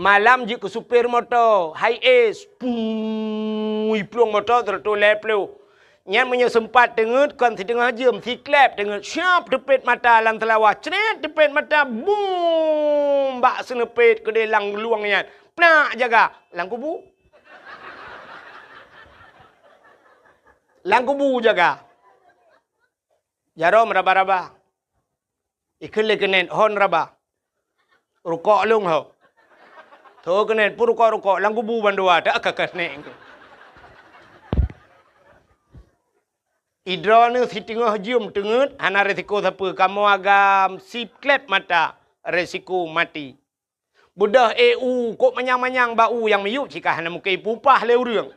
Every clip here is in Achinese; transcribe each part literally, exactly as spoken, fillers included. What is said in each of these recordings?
Malam jeuet keu supir moto, Hiace, pui plueng moto seratus lhèe ploh. Nyan meunyoe seumpat teungeut kon siteungoh jeuem, siklep teungeut, siap teupet mata lam seulawa, crét teupet mata, bum, bak seuneupet keudeh lam luwang nyan, plak jaga lam kubu. Lam kubu jaga. Jaroe meuraba-raba. Ikheun lé keunen, hon raba. Rukok lôn ho. Tho keunen, peue rukok-rukok, lam kubu bandua, tak ka keuneuk. Idroeneuh siteungoh jeuem teungeut, hana risiko sapeue, kamoe agam siklep mata, risiko maté. Beudôh, eh, u kok manyang-manyang bak u nyang miyueb, cit ka hana mungken ipupah lé ureuëng.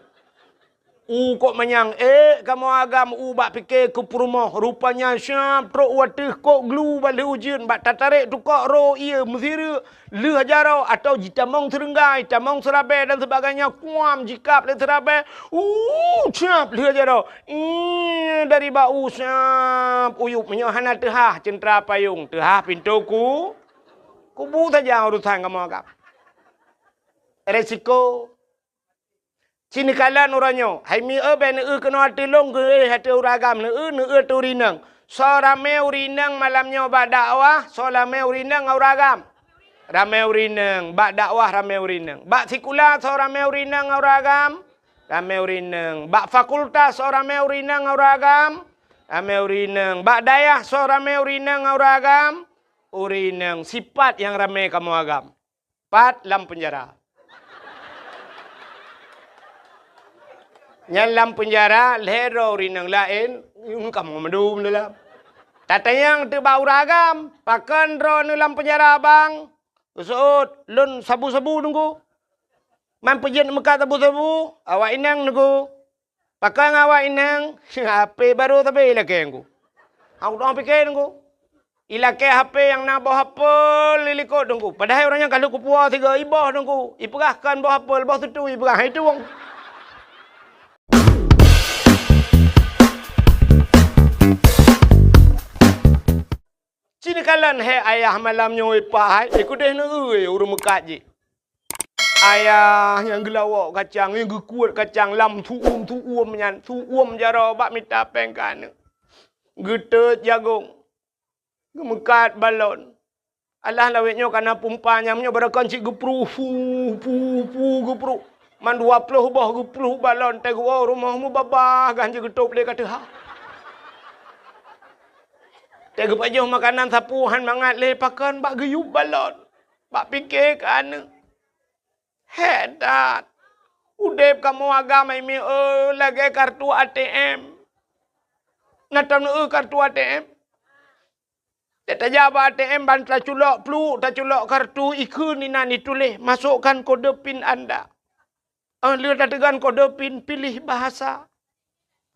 U kok manyang, eh, kamoe agam u bak pike keu peurumoh, rupanya siab trok u ateueh kok glu bak lheueh ujeuen, bak tatarek tukok ro ié meusireuk, lheueh jaroe atau jitamong seureunggai, tamong seurabée dan sebagainya, kuam jikab lé seurabée, u siab lheueh jaroe, ih, dari bak u siab uyueb, meunyoe hana teuhah ceuntra payong, teuhah pintoe ku. Kubu saja urusan kamoe agam. Resiko. Ci neukalon uroe nyoe, hai mi eu bèk neueu keunoe ateueh lôn, geuéh ateueh ureuëng agam, neueu, neueu ateueh ureuëng inong. Soe ramé ureuëng inong malam nyoe bak dakwah, soe ramé ureuëng inong ngon ureuëng agam? Ramé ureuëng inong, bak dakwah ramé ureuëng inong. Bak sikula soe ramé ureuëng inong ngon ureuëng agam? Ramé ureuëng inong. Bak fakultas soe ramé ureuëng inong ngon ureuëng agam? Ramé ureuëng inong. Bak dayah soe ramé ureuëng inong ngon ureuëng agam? Ureuëng inong. Sipat nyang ramé kamoe agam. Pat lam peunjara. Nyan lam peunjara lhèe droe ureuëng inong laén, ngon kamoe mandum dalam. Tatanyong teuk bak ureuëng agam, pakon droeneuh lam peunjara bang? Geuseuôt, lôn sabu-sabu teungku. Man peujeuet meukat sabu-sabu, awak inong teungku. Pakon awak inong, H P barô sabe ilakée teungku. Hana pike teungku. Ilakée H P nyang na boh apel di likot teungku. Padahai ureuëng nyan ka lheueh kupuwoe sigoe iboh teungku. Ipeugah kon boh apel, boh seutui ipeugah, hai tueng. Ci neukalon hai ayah malam nyoe ipak hai, ikudeh neueu ureuëng meukat jih. Ayah nyang geulawok kacang, nyang geukuet kacang lam su'uem-su'uem nyan, su'uem jaroe bak mita péng keu aneuëk. Geuteut jagong, geumeukat balon. Alah lawét nyoe kana pumpa nyang nyoe barokon cit geupruh, pu, pu, pu, geupruh. Man dua ploh boh geupruh balon, teuh geuwoe rumoh meubabah gan jeuet geutôb lé ka teuhah. Teuh geupajoh makanan sapeue han mangat lé pakon bak geuyueb balon. Bak pike keu aneuëk. Hék that! Udeb kamoe agam hai mi eu lagée kartu A T M. Na tam neueu kartu A T M? Tajak bak A T M ban taculok pluek, taculok kartu, ikheun inan ituléh, "Masukkan kode pin Anda." Óh lheueh tateugon kode pin, piléh bahasa.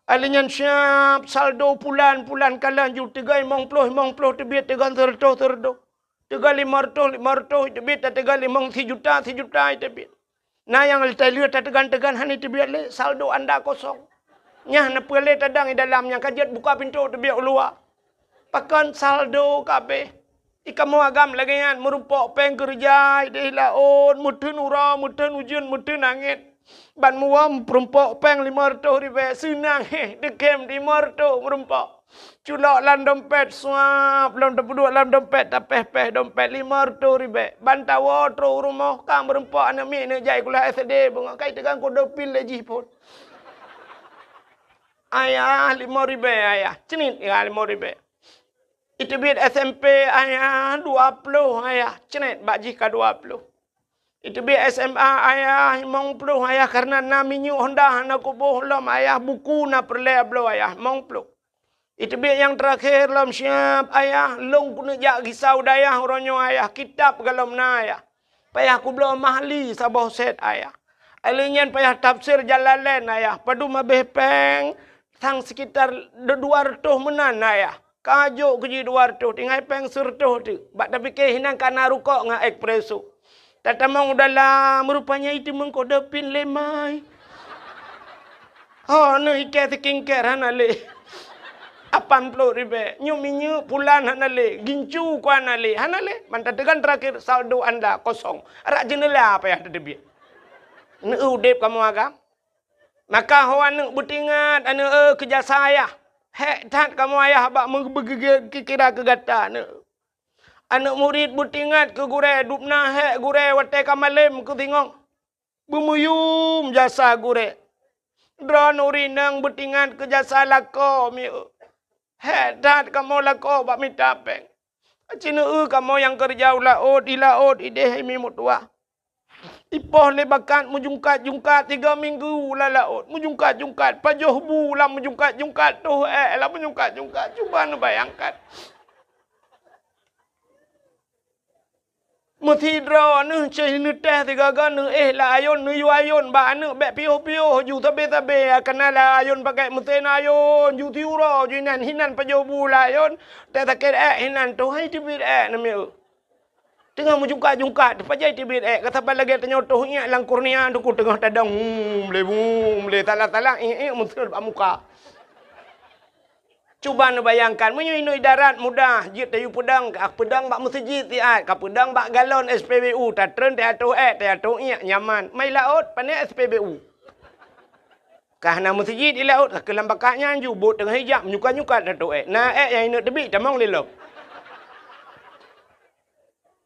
Alèh nyan siab saldo pulan, pulan ka laju teuga limong ploh, limong ploh teubiet teuga seureutôh, seureutôh. Teuga limong reutôh, limong reutôh teubiet teuga limong sijuta, sijuta teubiet. Na nyang lheueh tateuga-teuga hana teubiet lé, saldo anda kosong. Nyan na peue lé tadong i dalam nyang ka jeuet buka pintoe teubiet u luwa. Pakon saldo kabeh. I kamoe agam lagée nyan, meurumpok péng keureuja ideh laôt, meuteun uroe, meuteun ujeuen, meuteun angén. Ban muwöm peurumpok péng limong reutôh ribée, seunang héh, deukém limong reutôh meurumpok. Culok lam dompet, suap, lom tapeuduek lam dompet, tapéh-péh dompet limong reutôh ribée. Ban tawoe trok u rumoh, ka meurumpok aneuk miet neuk jak sikula S D, beungoh ka iteugang kode pin lé jih phon. Ayah, limong ribée, ayah. Cnit, ya, limong ribée. Iteubiet S M P, ayah, dua ploh, ayah. Cnit, bak jih ka dua ploh. Iteubiet S M A, ayah, limong ploh, ayah, karena na minyeuk Honda hana kuboh lom, ayah, buku na peureulée bloe, ayah, limong ploh. Iteubiet nyang teurakhé lom siab, ayah, lôn keuneuk jak gisa u dayah uroe nyoe, ayah, kitab galom na, ayah. Payah kubloe mahli saboh sét, ayah. Alèh nyan payah tafsir Jalalain, ayah. Padum habéh péng, sang sekitar dua reutôh meunan, ayah. Ka jok keu jih dua reutôh, tinggai péng seureutôh teuk. Bak tapike hinan ka na rukok ngon espresso. Tatamong u dalam, rupanya iteumeung kode pin lé mai. Ho, neuh ikée skincare hana lé. Lapan ploh ribèe. Nyoe minyeuk pulan hana lé, gincu ku hana lé, hana lé. Mantong teugan terakhir saldo anda kosong. Arak jeundela payah teuteubiet. Neu udép kamoe agam. Maka ho aneuk beutingat, aneuk, eh, keu jasa ayah. Hék that kamoe ayah bak meubeugeugét kira keu gata aneuk. Aneuk murit beutingat keu gurèe, dubna hék gurèe watèe ka malém keu singoh. Beumuyum jasa gurèe. Droeneuh ureueng inong beutingat keu jasa lakoe mieu. Hék that kamoe lakoe bak mita péng. Aci neueu kamoe nyang keureuja u laôt, di laôt idéh imi meutuwah. Ipoh lé bakat meujungkat-jungkat tiga minggu lam laôt, meujungkat-jungkat pajoh bu lam meujungkat-jungkat, toh ék lam meujungkat-jungkat. Cuba neubayangkan. Meusidroe neuh ceh neutéh sigaga neuéh lam ayôn, neuyue ayôn bak aneuk bèk piôh-piôh ju sabé-sabé, kana lam ayôn pakèk meusén ayôn ju siuroe ju inan hinan pajoh bu lam ayôn, teuh sakét ék hinan toh hai teubiet ék namiet. Teungoh meujungkat-jungkat, teuh pajoh teubiet ék, ka saban lagèe tanyoe toh iék lam kurnia teungku teungoh tadong, hmm, lé, hmm, lé, salah-salah, iék-iék meuseuet bak muka. Cuba neubayangkan, meunyoe inoe idarat mudah, jeuet tayue peudong, ka peudong bak meuseujid siat, ka peudong bak galon S P B U, tatreun teuatoh ék, teuatoh iék, nyaman. Mai laôt, pané S P B U. Ka hana meuseujid di laôt, ka keu lam bakat nyan ju, bot teungoh ijak, menyukat-nyukat teuatoh ék. Na ék nyang ineuk teubiet, tamong lé lom.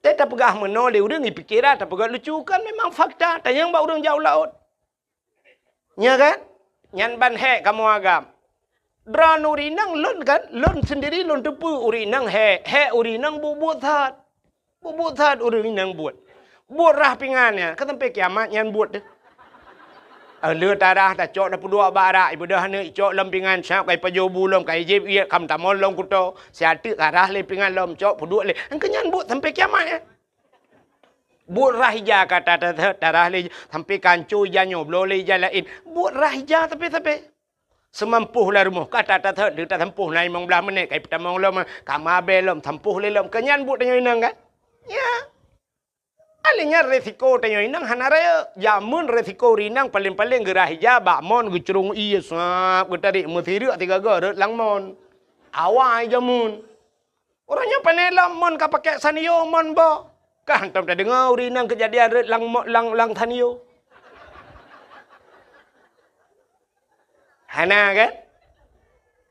Teuh tapeugah meunoe lé ureueng, ipikeran tapeugah lucu, kan memang fakta, tanyong bak ureueng jak u laôt. Nya kan? Nyan ban hék kamoe agam. Droeneuh ureueng inong lôn kan, lôn sendiri lôn teupeue ureueng inong hék, hék ureueng inong buet-buet that. Buet-buet that ureueng inong buet. Buet rhah pingan nyan, ka sampai kiamat nyan buet teuh. Eh, le tarhah tacok tapeuduek bak arak, ibeudôh aneuk icok lom pingan, sab ka ipajoh bu lom, ka ijieb iék, ka meutamong lom kuto, siat teuk ka rhah lé pingan lom, cok peuduek lé. Engkeu nyan buet sampai kiamat nyan. Buet rhah ija ka ta-, ta-, ta-, tarhah lé, sampai ka hanco ija nyoe, bloe lé ija laén. Buet rhah ija sabe-sabe. Seumampoh lam rumoh, ka ta-, ta-, ta-, tasampôh na limong blaih menit, ka ipeutamong lom, ka mabée lom, sampôh lé lom. Keu nyan buet tanyoe inong kan? Ya. Alèh nyan resiko tanyoe inong hana rayeuk. Jameun resiko ureueng inong paleng-paleng geurhah ija bak mon geucurông ié sab geutarék meusireuk sigaga rhot lam mon. Awai jameun. Uroe nyoe pane lom mon ka pakék sanyo mon boh. Ka hantom tadeungoe ureueng inong keujadian rhot lam mo-, lam, lam sanyo. Hana kan?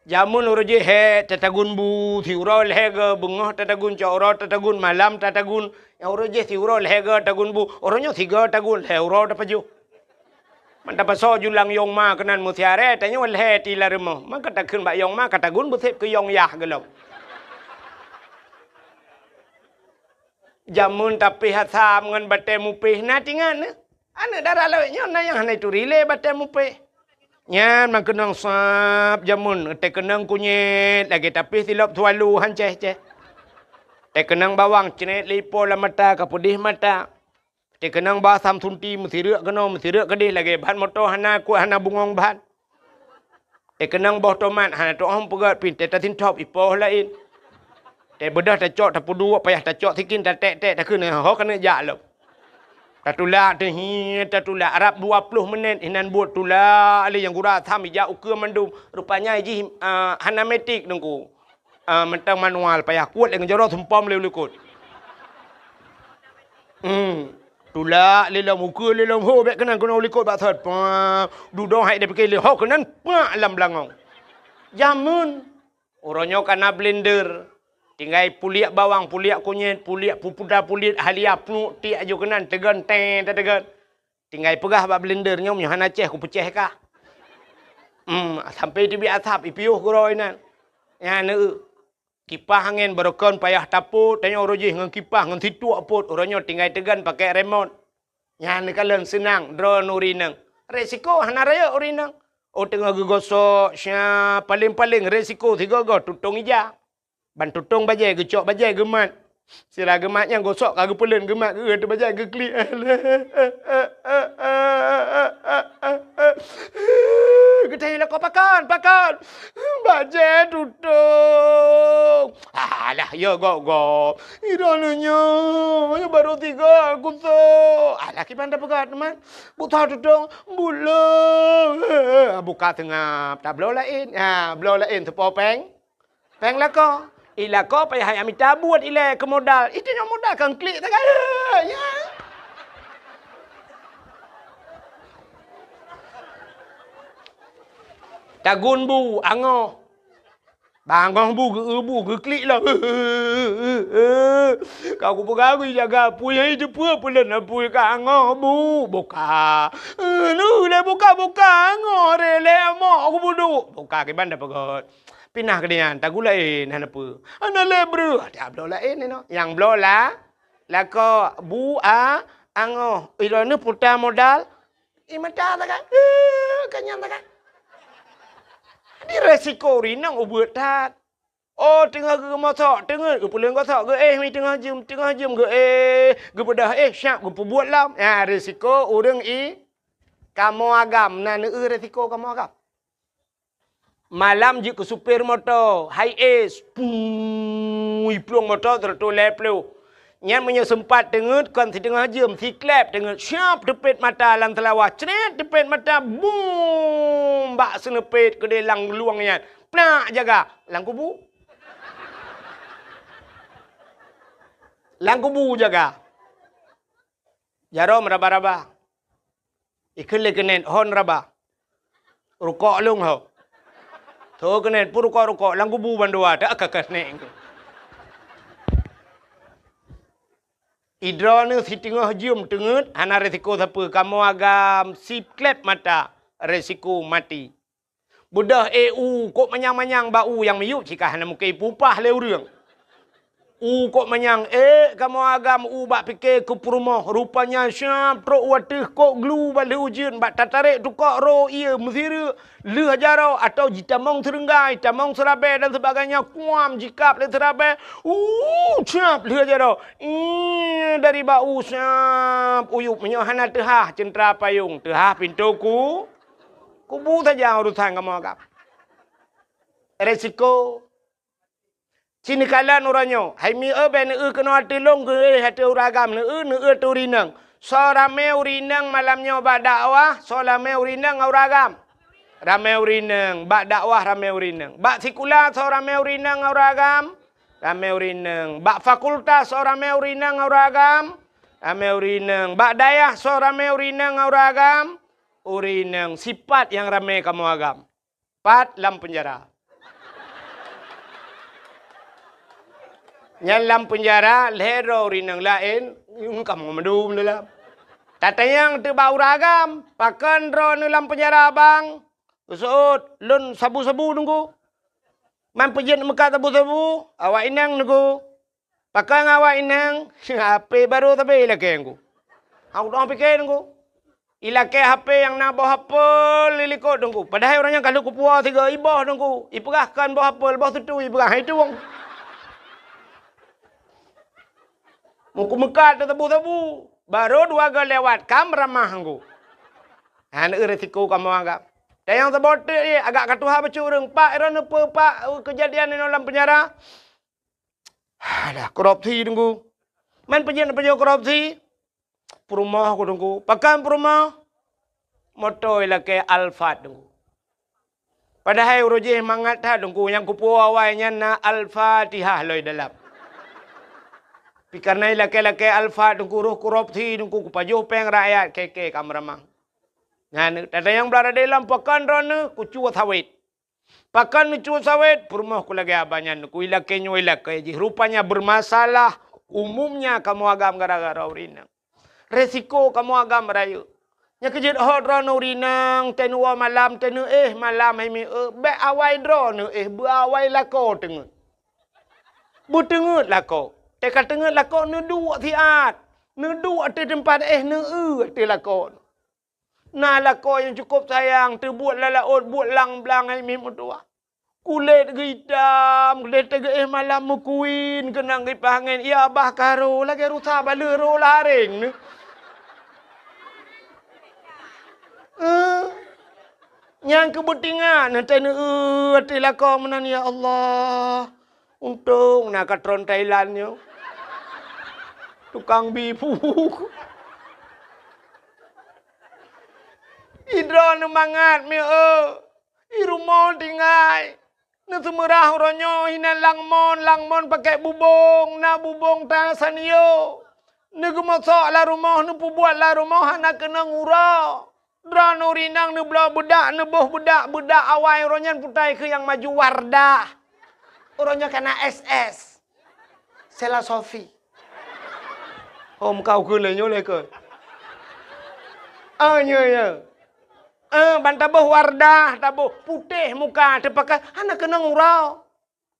Jameun uroe jih hék tatagun bu, siuroe lhèe goe, beungoh tatagun, cot uroe tatagun, malam tatagun. Nyang uroe jih siuroe lhèe goe tagun bu, uroe nyoe sigoe tagun, lhèe uroe tapajoh. Man tapasoe ju lam yong ma keunan meusiaré, tanyoe lhèe ti lam rumoh. Man ka takheun bak yong ma ka tagun beusép keu yong yah gohlom. Jameun tapéh asam ngon batée mupéh na tingat neuh. Aneuk dara lawét nyoe na nyang hana ituri lé batée mupéh. Nyan meukeunong sab jameun, teukeunong kunyét lagée tapéh silop swallow han céh-céh. Teukeunong bawang cret lé ipo lam mata ka peudeh mata. Teukeunong bak asam sunti meusireuk keunoe meusireuk keudeh lagée ban moto hana kuat hana bungong ban. Teukeunong boh tomat hana teuôh peugét pih teuh tasintop ipoh laén. Teubeudôh tacok tapeuduek payah tacok sikin taték-ték takheun ho keuneuk jak lom. Tatulak teuh hi tatulak rab dua ploh menit inan buet tulak lé nyang gura asam ijak ukeue mandum. Rupanya jih, ah, hana metik teungku. Ah, mantong manual payah kuet lé ngon jaroe sumpom lé u likot. Hmm. Tulak lé lom ukeue lé lom ho bék keunan keunoe u likot bak sot. Pah, dudoe hai dipike lé ho keunan pak lam beulangong. Jameun. Uroe nyoe ka na blender. Tinggai puliek bawang, puliek kunyét, puliek pupuda, puliek halia, pluek tiek aju keunan teugon tée tateugon. Tinggai peugah bak blender nyoe meunyoe hana céh kupeucéh kah. Hmm, sampai teubiet asap ipiôh keudroe inan. Nyan eu. Kipah angén barokon payah tapot, tanyoe uroe jih ngon kipah ngon situek pot, uroe nyoe tinggai teugon pakai remot. Nyan neukalon seunang droe ureueng inong. Resiko hana rayeuk ureueng inong. Oh teungoh geugosok, sya, paleng-paleng resiko sigoe-goe tutong ija. Ban tutong bajée geucok bajée geumat. Sira geumat nyang gosok ka geupeuleuen geumat geuh teuh bajée geuklik. Geutanyoe lakoe pakon, pakon. Bajée tutong. Alah, ya gop-gop. Iroh lôn nyoe, ya baru tiga kusok. Alah, kiban tapeugah teuma. Buta tutong, bulo. Buka seungab, tabloe laén. Ha, bloe laén teupo péng. Péng lakoe. I lakoe payah hai mita buet ilée keu modal. Itu nyoe modal kan klik sagai. Ya. Tagun bu, angoh. Bangoh bu, geu-, bu, geuklik lah. Ka kupeugah jaga apui, hai teupeue peulon apui ka angoh bu. Buka. Eh, nu lé buka-buka, angoh re lé amok kubuduek. Buka kiban dah peugöt. Pinah keu nyan, tagu laén hana peue. Hana lé breuh, ata bloe laén inoe. Nyang bloe la, lakoe bu a angoh. Droeneuh puta modal, i mata sagai. Eh, ka nyan sagai. Di resiko rinong ubeuet that. Oh, teungoh geumosok, teungeut geupuléng gosok, geuéh mi teungoh jeuem, teungoh jeuem geuéh, geupeudah éh, siap geupeubuet lom. Ya, resiko ureuëng i kamoe agam, na neueu resiko kamoe agam. Malam jeuet keu supir moto, hai es, pui plueng moto seratus lhèe ploh. Nyan meunyoe seumpat teungeut kon siteungoh jeuem, siklep teungeut, siap teupet mata lam seulawah, cret teupet mata, bum, bak seuneupet keudeh lam luwang nyan, plak jaga lam kubu. Lam kubu jaga. Jaroe meuraba-raba. Ikheun lé keunen hon raba. Rukok lôn ho. Tho keunen pun rukok-rukok lam kubu bandua tak ka keunen. Idroeneuh siteungoh jeuem teungeut hana resiko sapeue kamoe agam siklep mata resiko maté. Beudôh éh u kok manyang-manyang bak u nyang miyueb cit ka hana mungken ipupah lé ureuëng. U kok manyang ék kamoe agam u bak pike keu peurumoh, rupanya siab trok u ateueh kok glu bak lheueh ujeuen bak tatarek tukok ro ié meusireuk lheueh jaroe atau jitamong seureunggai, tamong seurabée dan sebagainya kuam jikab lé seurabée. U siab lheueh jaroe. Ih, dari bak u siab uyueb meunyoe hana teuhah ceuntra payong, teuhah pintoe ku Kubu saja urusan kamoe agam. Resiko. Ci neukalon uroe nyoe, hai mi eu bèk neueu keunoe ateueh lôn geuéh ateueh ureueng agam, neueu, neueu ateueh ureueng inong. Soe ramé ureueng inong malam nyoe bak dakwah, soe ramé ureueng inong ngon ureueng agam? Ramé ureueng inong, bak dakwah ramé ureueng inong. Bak sikula soe ramé ureueng inong ngon ureueng agam? Ramé ureueng inong. Bak fakultas soe ramé ureueng inong ngon ureueng agam? Ramé ureueng inong. Bak dayah soe ramé ureueng inong ngon ureueng agam? Ureueng inong. Sipat nyang ramé kamoe agam. Pat lam peunjara. Nyan lam peunjara lhèe droe ureueng inong laén, nyoe kamoe mandum dalam. Tatanyong teuk bak ureueng agam, pakon droeneuh lam peunjara bang? Geuseuôt, lôn sabu-sabu Teungku. Man peujeuet meukat sabu-sabu, awak inong Teungku. Pakon awak inong, H P barô sabe ilakée Teungku. Aku dong pike Teungku. Ilakée H P nyang na boh apel di likot Teungku. Padahai ureueng nyan ka lheueh kupuwoe sigoe iboh Teungku. Ipeugah kon boh apel, boh sutui ipeugah hai tueng. Muku meukat sabu-sabu. Barô dua goe lewat, kam ramah Teungku. Hana eu resiko kamoe agam. Dan nyang saboh teuk agak ka tuha bacut ureueng, Pak, droeneuh peue Pak keujadian inoe lam peunjara? Alah, korupsi Teungku. Man peujeuet-peujeuet korupsi? Peurumoh ku Teungku. Pakon peurumoh? Moto ilakée Alphard Teungku. Padahai uroe jih mangat that Teungku, nyang kupuwoe awai nyan na Al-Fatihah lom dalam. Pi kareuna ilakée-lakée Alphard Teungku, roh korupsi Teungku, kupajoh péng rakyat, kée-kée ka meuramah. Nyan tatanyong blah radé lom, pakon droeneuh? Kucue sawét. Pakon neucue sawét? Peurumoh ku lagée abah nyan, ku ilakée nyoe ilakée jih. Rupanya bermasalah umumnya kamoe agam gara-gara ureueng inong. Resiko kamoe agam rayeuk. Nyang keujeuet hot droeneuh ureueng inong, teuh neuwoe malam, teuh neuéh malam hai mi eu, bék awai droeneuh éh, beu awai lakoe teungeut. Beuteungeut lakoe. Teuka teungeut lakoe neuduek siat. Neuduek ateueh teumpat éh, neueu ateueh lakoe. Na lakoe nyang cukôp sayang, teubuet lam laôt, buet lam blang hai mi meutuwah. Kulét geuitam, lé teugeuéh malam meukuin keunong gipah angén, ya bah ka ro, lagée rusa baleueh ro lam aréng neuh. Eh, nyang keu beutingat neuh teuh neueu ateueh lakoe meunan, ya Allah. Untông na katron Thailand nyoe. Tukang bi phu. Idroeneuh mangat mi eu. I rumoh tinggai. Neuseumeurah uroe nyoe hinan lam mon, lam mon pakèk bubông, na bubông ta sanyo. Neugeumosok lam rumoh, neupeubuet lam rumoh hana keunong uroe. Droeneuh ureueng inong neubloe beudak, neuboh beudak, beudak awai uroe nyan putai keu nyang maju Wardah. Uroe nyoe ka na S S. Sela Sofi. Hom kau keu lé nyoe lé keu. Ah, nyoe, nyoe. Eh, ban taboh Wardah, taboh putéh muka, teupakai hana keunong uroe.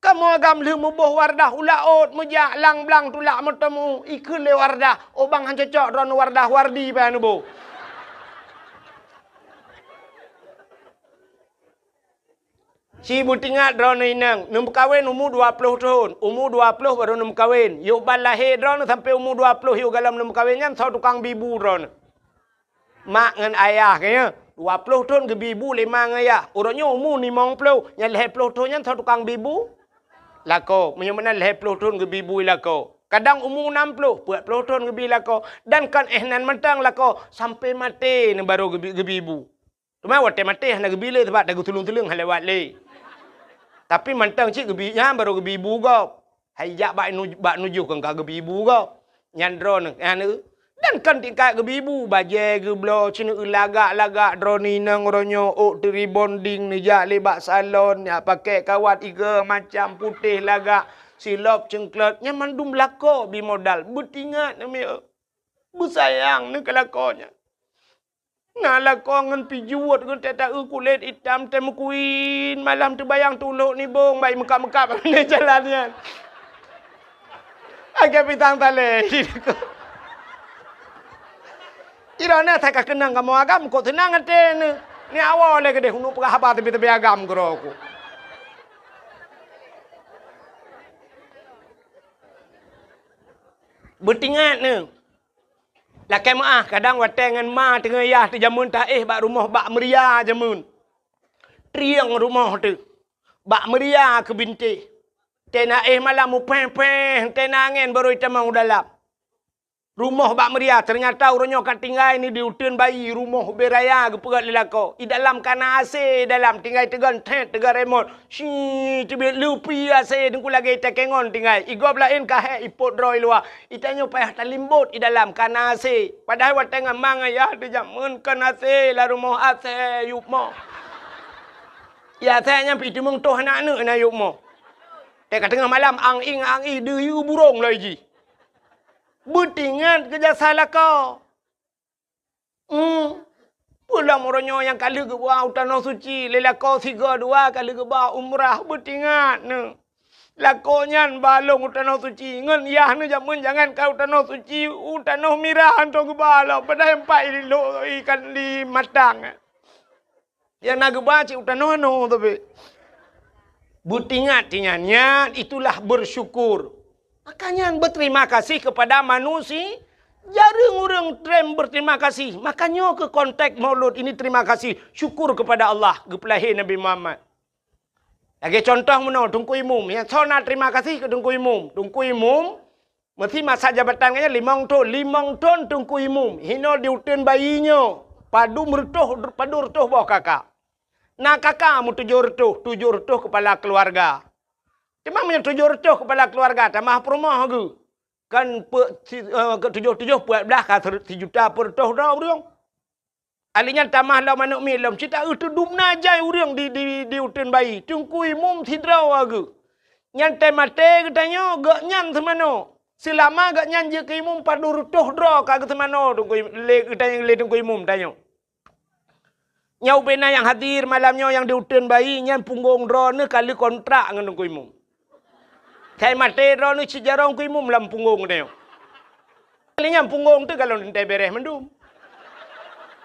Kamoe agam lheueh muboh Wardah u laôt, meujak lam blang tulak meuteumu, ikheun lé Wardah, "Oh bang, han cocok droeneuh Wardah, Wardi bèk neuboh." Ci beutingat droeneuh inong, neumeukawen umu dua ploh thon, umu dua ploh barô neumeukawen. Yôh ban lahé droeneuh sampoe umu dua ploh yôh gohlom neumeukawen nyan soe tukang bi bu droeneuh. Mak ngon ayah geuh nyan, dua ploh thon geubi bu lé ma ngon ayah. Uroe nyoe umu limong ploh, nyang lhèe ploh thon nyan soe tukang bi bu? Lakoe. Meunyoe meunan lhèe ploh thon geubi bu lakoe. Kadang umu nam ploh, peuet ploh thon geubi lakoe. Dan kon éh nan mantong lakoe, sampoe maté nyan barô geubi, geubi bu. Teuma watèe maté hana geubi lé, sabab teugeusuleueng-suleueng hana lewat lé. Tapi mantong cit geubi nyan barô geubi bu gob. Hai jak bak nu-, bak nujoh keu ka geubi bu gob. Nyan droeneuh, nyan, dan kon tingkat geubi bu, bajèe geubloe, ceuneuk lagak-lagak droeneuh inong uroe nyoe, ôk teu rebonding, neujak lé bak salon, jak pakèk kawat igo macam putéh lagak, silop ceuengklot, nyan mandum lakoe bi modal. Beutingat neuh, beusayang neuh keu lakoe nyan. Na lakoe ngon pijuet geuh teuh taeu kulét itam teuh meukuin, malam teubayang tulok nibong bai meukab-meukab di jalan nyan. Lagèe pisang talé. Droeneuh that ka keunong kamoe agam, kok seunang até neuh. Ni awai lé keudéh, uneuk peugah haba teubi-teubi agam keudroe ku. Beutingat neuh. Lakèe meu'ah, kadang watèe ngon ma teungoh yah teuh jameun taéh bak rumoh bak meuria jameun. Trieng rumoh teuh. Bak meuria keu bintéh. Teuh na éh malam mupéh-péh, teuh na angèn barô jitamong u dalam. Rumoh bak meuria, teunyata uroe nyoe ka tinggai neuh di uteuen bayi, rumoh ubé raya geupeugöt lé lakoe. I dalam ka na AC, i dalam tinggai teugon thèt, teugon remot. Shi, teubiet leupi AC, teungku lagèe ita kengon tinggai. I gob laén ka hék ipot droe i luwa. Ita nyoe payah talimbot i dalam ka na AC. Padahai watèe ngon ma ngon yah teuh jameun kon AC, lam rumoh AC yup mo. Ya, AC nyan pih teumeung toh aneuk-aneuk na yup mo. Teuka teungoh malam ang-ing ang-i deuyue burông loi jih. Beutingat keu jasa lakoe. Hmm. Peue lom uroe nyoe nyang ka lheueh geuba u Tanoh Suci, lé lakoe sigoe dua ka lheueh geuba umrah, beutingat neuh. Lakoe nyan ba lôn u Tanoh Suci, ngon yah neuh jameun jangan ka u Tanoh Suci, u Tanoh Mirah hantom geuba lom, padahai empat i lo-, ikan di matang. Nyang na geuba cit u tanoh anoe tapi. Beutingat, tinyan, nyan itulah bersyukur. Maka nyan berterima kasih kepada manusia. Jareueng ureueng treb berterima kasih. Maka nyoe keuh konteks Maulud ini terima kasih, syukur kepada Allah geupeulahé Nabi Muhammad. Lagèe contoh meunoe, Teungku Imum. Nyang soe na terima kasih keu Teungku Imum. Teungku Imum Meusi masa jabatan geuh nyan limong thon, limong thon Teungku Imum. Hinoe di uteuen bayi nyoe, padum reutôh, padum reutôh boh kaka. Na kaka meutujoh reutôh, tujoh reutôh kepala keuluwarga. Teuma meunyoe tujoh reutôh kepala keuluwarga, tamah peurumoh geuh. Kan pe-, si-, eh, keu tujoh-tujoh peuet blah ka seureut-, sijuta peureutôh droe ureueng. Ahli nyan tamah lom aneuk miet lom, cit taeu teudum na jai ureueng di, di, di uteuen bayi. Teungku Imum sidroe geuh. Nyan teuh maté geutanyoe, gobnyan seumanoe. Seulama gobnyan jeuet keu imum padum reutôh droe ka geuseumanoe Teungku Im-, lé geutanyoe, lé Teungku Imum tanyoe. Nyoe ubé na nyang hadir malam nyoe nyang di uteuen bayi, nyan punggong droeneuh ka lheueh kontrak ngon Teungku Imum. Sai maté droeneuh cit jaroe Teungku Imum lam punggong geutanyoe. Lé nyan punggong teuh galon teuntèe bèrèh mandum.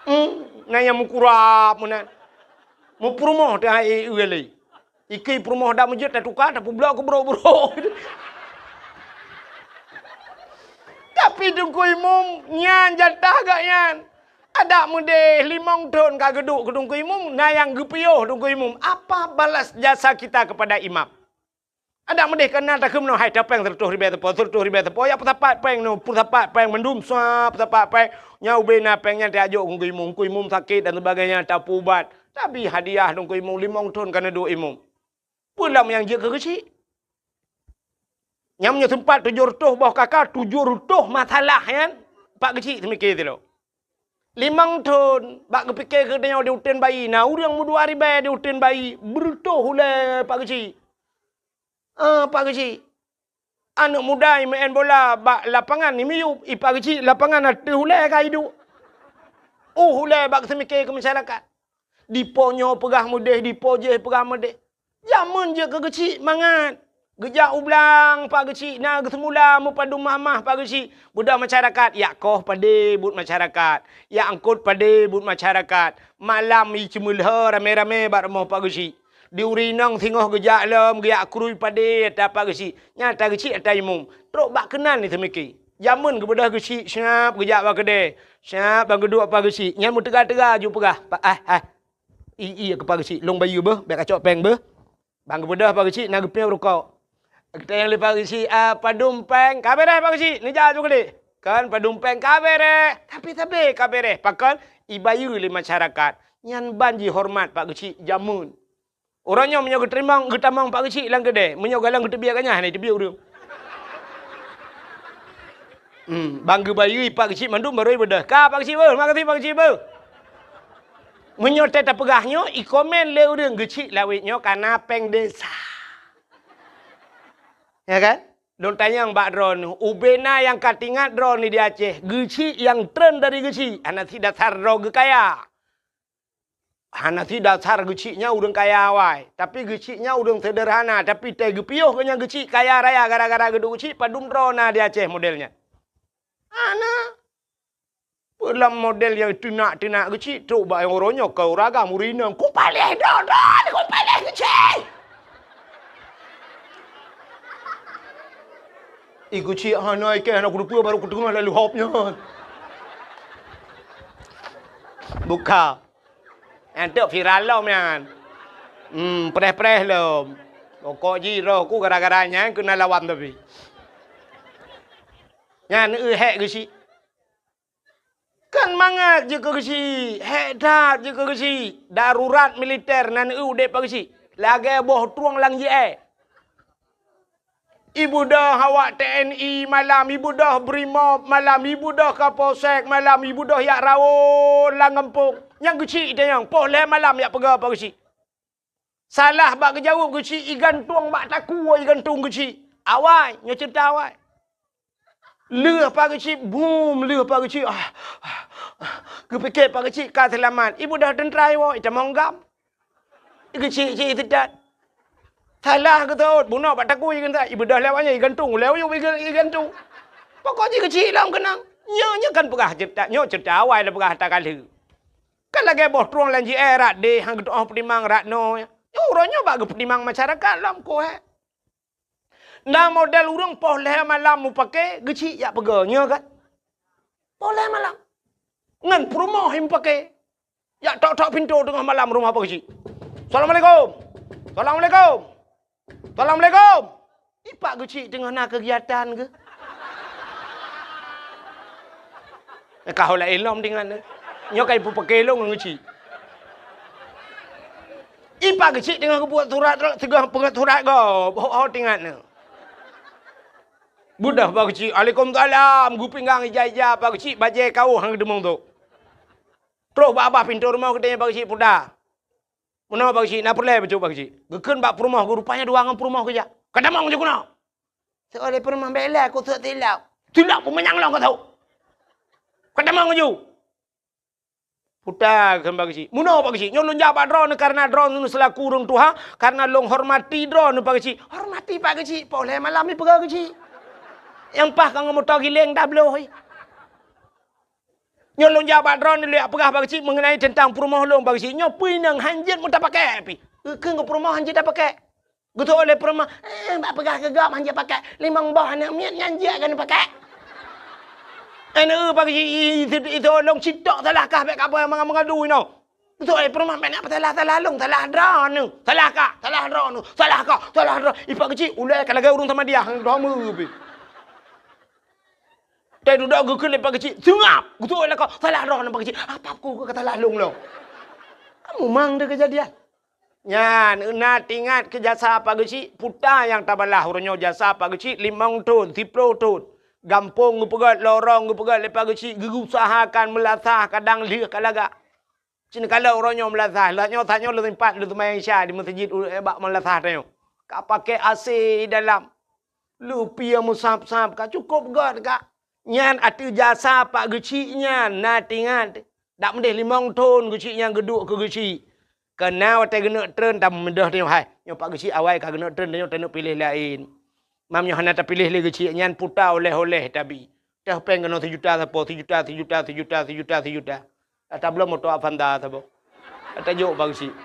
Hmm, na nyang meukurab meunan. Meupeurumoh teuh hai, eh, lé. Ikei peurumoh dak meujeuet tatuka, tapeubloe keu brok-brok. Tapi Teungku Imum nyan jatah gobnyan. Adak meudeh limong thon ka geuduek keu Teungku Imum, na nyang geupiôh Teungku Imum. Apa balas jasa kita kepada imam? Adak meudeh ka na takheun meunoe, hai tapéng seureutôh ribèe sapo, seureutôh ribèe sapo, ya peusapat péng nyoe, peusapat péng mandum, sa peusapat péng. Nyan ubé na péng nyan tajok keu Teungku Imum, Teungku Imum sakét dan sebagainya, tapeuubat. Tabi hadiah Teungku Imum, limong thon ka neuduek imum. Peue lom nyang jeuet keu geuchik? Nyang meunyoe seumpat tujoh reutôh boh kaka, tujoh reutôh masalah nyan, Pak Geuchik seumiké sidroe. Limong thon bak geupike keu tanyoe di uteuen bayi, na ureuëng meudua ribée di uteuen bayi, beureutôh ulée Pak Geuchik. Ah, Pak Geuchik. Aneuëk muda imeu'en bola bak lapangan imiyueb, i Pak Geuchik lapangan ateueh ulée ka iduek. Uh, ulée bak seumiké keu masyarakat. Dipo nyoe peugah meudeh, dipo jéh peugah meudeh. Jameun jeuet keu geuchik mangat. Geujak u blang Pak Geuchik na geuseumula meupadum mah-mah Pak Geuchik. Beudoh masyarakat, yak koh padé buet masyarakat, yak eungkot padé buet masyarakat. Malam i ceumeulhö ramé-ramé bak rumoh Pak Geuchik. Di uri inong singoh geujak lom geujak krui padé ata Pak Geuchik. Nyan ata geuchik ata imum. Trok bak keunan ni seumiké. Jameun geubeudoh geuchik siap geujak bak keudè. Siap ban geuduek Pak Geuchik. Nyan meuteuga-teuga ju peugah, "Pak, ah, ah." I, i, keu Pak Geuchik, lôn bayeue beuh, bék kacok péng beuh. Ban geubeudôh Pak Geuchik na geupiôh rukok. Geutanyong lé Pak Geuchik, "Ah, padum péng?" "Ka béréh Pak Geuchik, neujak ju keudéh." Kan padum péng ka béréh, tapi sabé ka béréh. Pakon? Ibayeue lé masyarakat. Nyan ban jihoreumat Pak Geuchik jameun. Uroe nyoe meunyoe geuteurimong, geutamong Pak Geuchik lam keudè, meunyoe galeng geuteubiet ganyah hana iteubiet ureuëng. Hmm, ban geubayeue Pak Geuchik mandum barô ibeudôh. Ka Pak Geuchik beuh, makasih Pak Geuchik beuh. Meunyoe teuh tapeugah nyoe, i komen lé ureuëng Geuchik Lawét nyoe kana péng desa. Ya kan? Lôn tanyong bak droeneuh, ubena nyang ka teuingat droeneuh di Aceh, Geuchik nyang treun dari Geuchik, hana si dasar droe geukaya. Hana si dasar Geuchik nyan ureuëng kaya awai, tapi Geuchik nyan ureuëng seuderhana, tapi teuh geupiôh geuh nyan Geuchik kaya raya gara-gara geuduek Geuchik padum droe na di Aceh model nyan. Hana. Peue lam model nyang teunak-teunak Geuchik trok bak nyang uroe nyoe ka ureuëng agam ureuëng inong, "Kupaléh droe-droe, kupaléh Geuchik!" I Geuchik hana ikeh hana kuteupeu barô kuteungoh lalu hop nyan. Buka. Nyan teuk viral lom nyan. Hmm, preh-preh lom. Pokok jih roh ku gara-gara nyan keunan lawan tapi. Nyan eu hék Geuchik. Kan mangat jeuet keu Geuchik, hék that jeuet keu Geuchik. Darurat militer nan eu udeb Pak Geuchik. Lagée boh trueng lam jiée. Ibeudôh awak T N I malam, ibeudôh Brimob malam, ibeudôh Kapolsek malam, ibeudôh jak rawon lam gampông. Nyang Geuchik tanyong, poh lhée malam jak peugah Pak Geuchik. Salah bak geujaweueb Geuchik, igantung bak takue igantung Geuchik. Awai, nyoe ceurita awai. Lheueh Pak Geuchik, bum, lheueh Pak Geuchik. Ah, ah, ah. Geupike Pak Geuchik ka seulamat. Ibeudôh teuntra iwoe, itamong gam. Geuchik-chik seudat. Salah geutot, bunoe bak takue igantung. Ibeudôh lewat nyan igantung, lewat yub iga-, igantung. Pokok jih Geuchik lom keunong. Nyoe, nyoe kan peugah ceurita, nyoe ceurita awai lôn peugah ata ka lheueh. Kan lagée boh trueng lam jiée rat deh, han geutu'oh peutimang rat noe. Nyoe uroe nyoe bak geupeutimang masyarakat lom koh, eh. Na model ureuëng poh lhée malam mupake, Geuchik jak peugah, nyoe kan? Poh lhée malam. Ngon peurumoh mupake. Jak tok-tok pintoe teungoh malam rumoh Pak Geuchik. "Assalamualaikum. Assalamualaikum. Assalamualaikum." I Pak Geuchik teungoh na keugiatan geuh. Ka ho laén lom deungon. Nyoe ka ipeupaké lôn ngon Geuchik. I Pak Geuchik teungoh geubuet surat, teungoh peungét surat gob, ho-ho teuingat nyoe. Beudôh Pak Geuchik, "Waalaikumsalam." Geupinggang ija-ija Pak Geuchik, bajée kawöh han geuteumong tu. Troh bak babah pintoe rumoh geutanyong Pak Geuchik, "Puta, meunoe Pak Geuchik, na peureulée bacut Pak Geuchik?" Geukheun bak peurumoh geuh, rupanya dua ngon peurumoh geujak. "Ka tamong ju keunoe." Seuôt lé peurumoh, "Bék lé, keu seuôt silop." "Silop peumanyang lom ka seuôt. Ka tamong ju." Puta kheun Pak Geuchik. "Meunoe Pak Geuchik, nyoe lôn jak bak droeneuh kareuna droeneuh seulaku ureuëng tuha, kareuna lôn hormati droeneuh Pak Geuchik." "Hormati Pak Geuchik, poh lhée malam ipeugah Geuchik. Nyang paih ka ngon moto giléng tabloe." "Nyoe lôn jak bak droeneuh lôn jak peugah Pak Geuchik meungenai teuntang peurumoh lôn Pak Geuchik. Nyoe peue inong han jeuet meutapakée pih." Geukheun keu peurumoh han jeuet tapakée. Geutôh lé peurumoh, "Eh, bak peugah keu gob han jeuet pakée. Limong boh aneuëk miet nyan jeuet keuneuk pakée." "Eh, neu Pak Geuchik, i, i, i, i, tolong citok salah kah bék ka boh manga-manga dui nyoe." Geutôh lé peurumoh, "Bék na peusalah-salah lôn, salah droeneuh. Salah kah, salah droeneuh. Salah kah, salah droe." I Pak Geuchik, ulée ka lagée ureuëng Samadiyah, han geudoh meu pih. Teududoe geukheun lé Pak Geuchik, "Seungab!" Geutôh lé ka, "Salah droeneuh Pak Geuchik." "Apa ku ka salah lôn lom?" Kamu mang deh keujadian. Nyan, na teuingat keu jasa Pak Geuchik, puta nyang tabalah uroe nyoe jasa Pak Geuchik limong thon, siplôh thon. Gampông geupeugét, lorong geupeugét lé Pak Geuchik, geuusahakan meulasah kadang lheueh ka lagak. Cit kalon uroe nyoe meulasah, lheueh nyoe tanyoe lôn sempat lôn seumayang Isya di meuseujid u-, bak meulasah tanyoe. Ka pakai A C dalam. Lupie meusab-sab ka cukôp göt ka. Nyan ateueh jasa Pak Geuchik nyan na teuingat. Dak meudeh limong thon Geuchik nyan geuduek keu Geuchik. Keu na watée geuneuk treun tameudeh tanyoe hai. Nyoe Pak Geuchik awai ka geuneuk treun tanyoe taneuk piléh laén. Mam nyoe hana tapiléh lé Geuchik nyan puta oleh-oleh tabi. Teuh péng keunoe sijuta sapo, sijuta, sijuta, sijuta, sijuta, sijuta. Ata bloe moto Avanza sapo. Ata jok Pak Geuchik.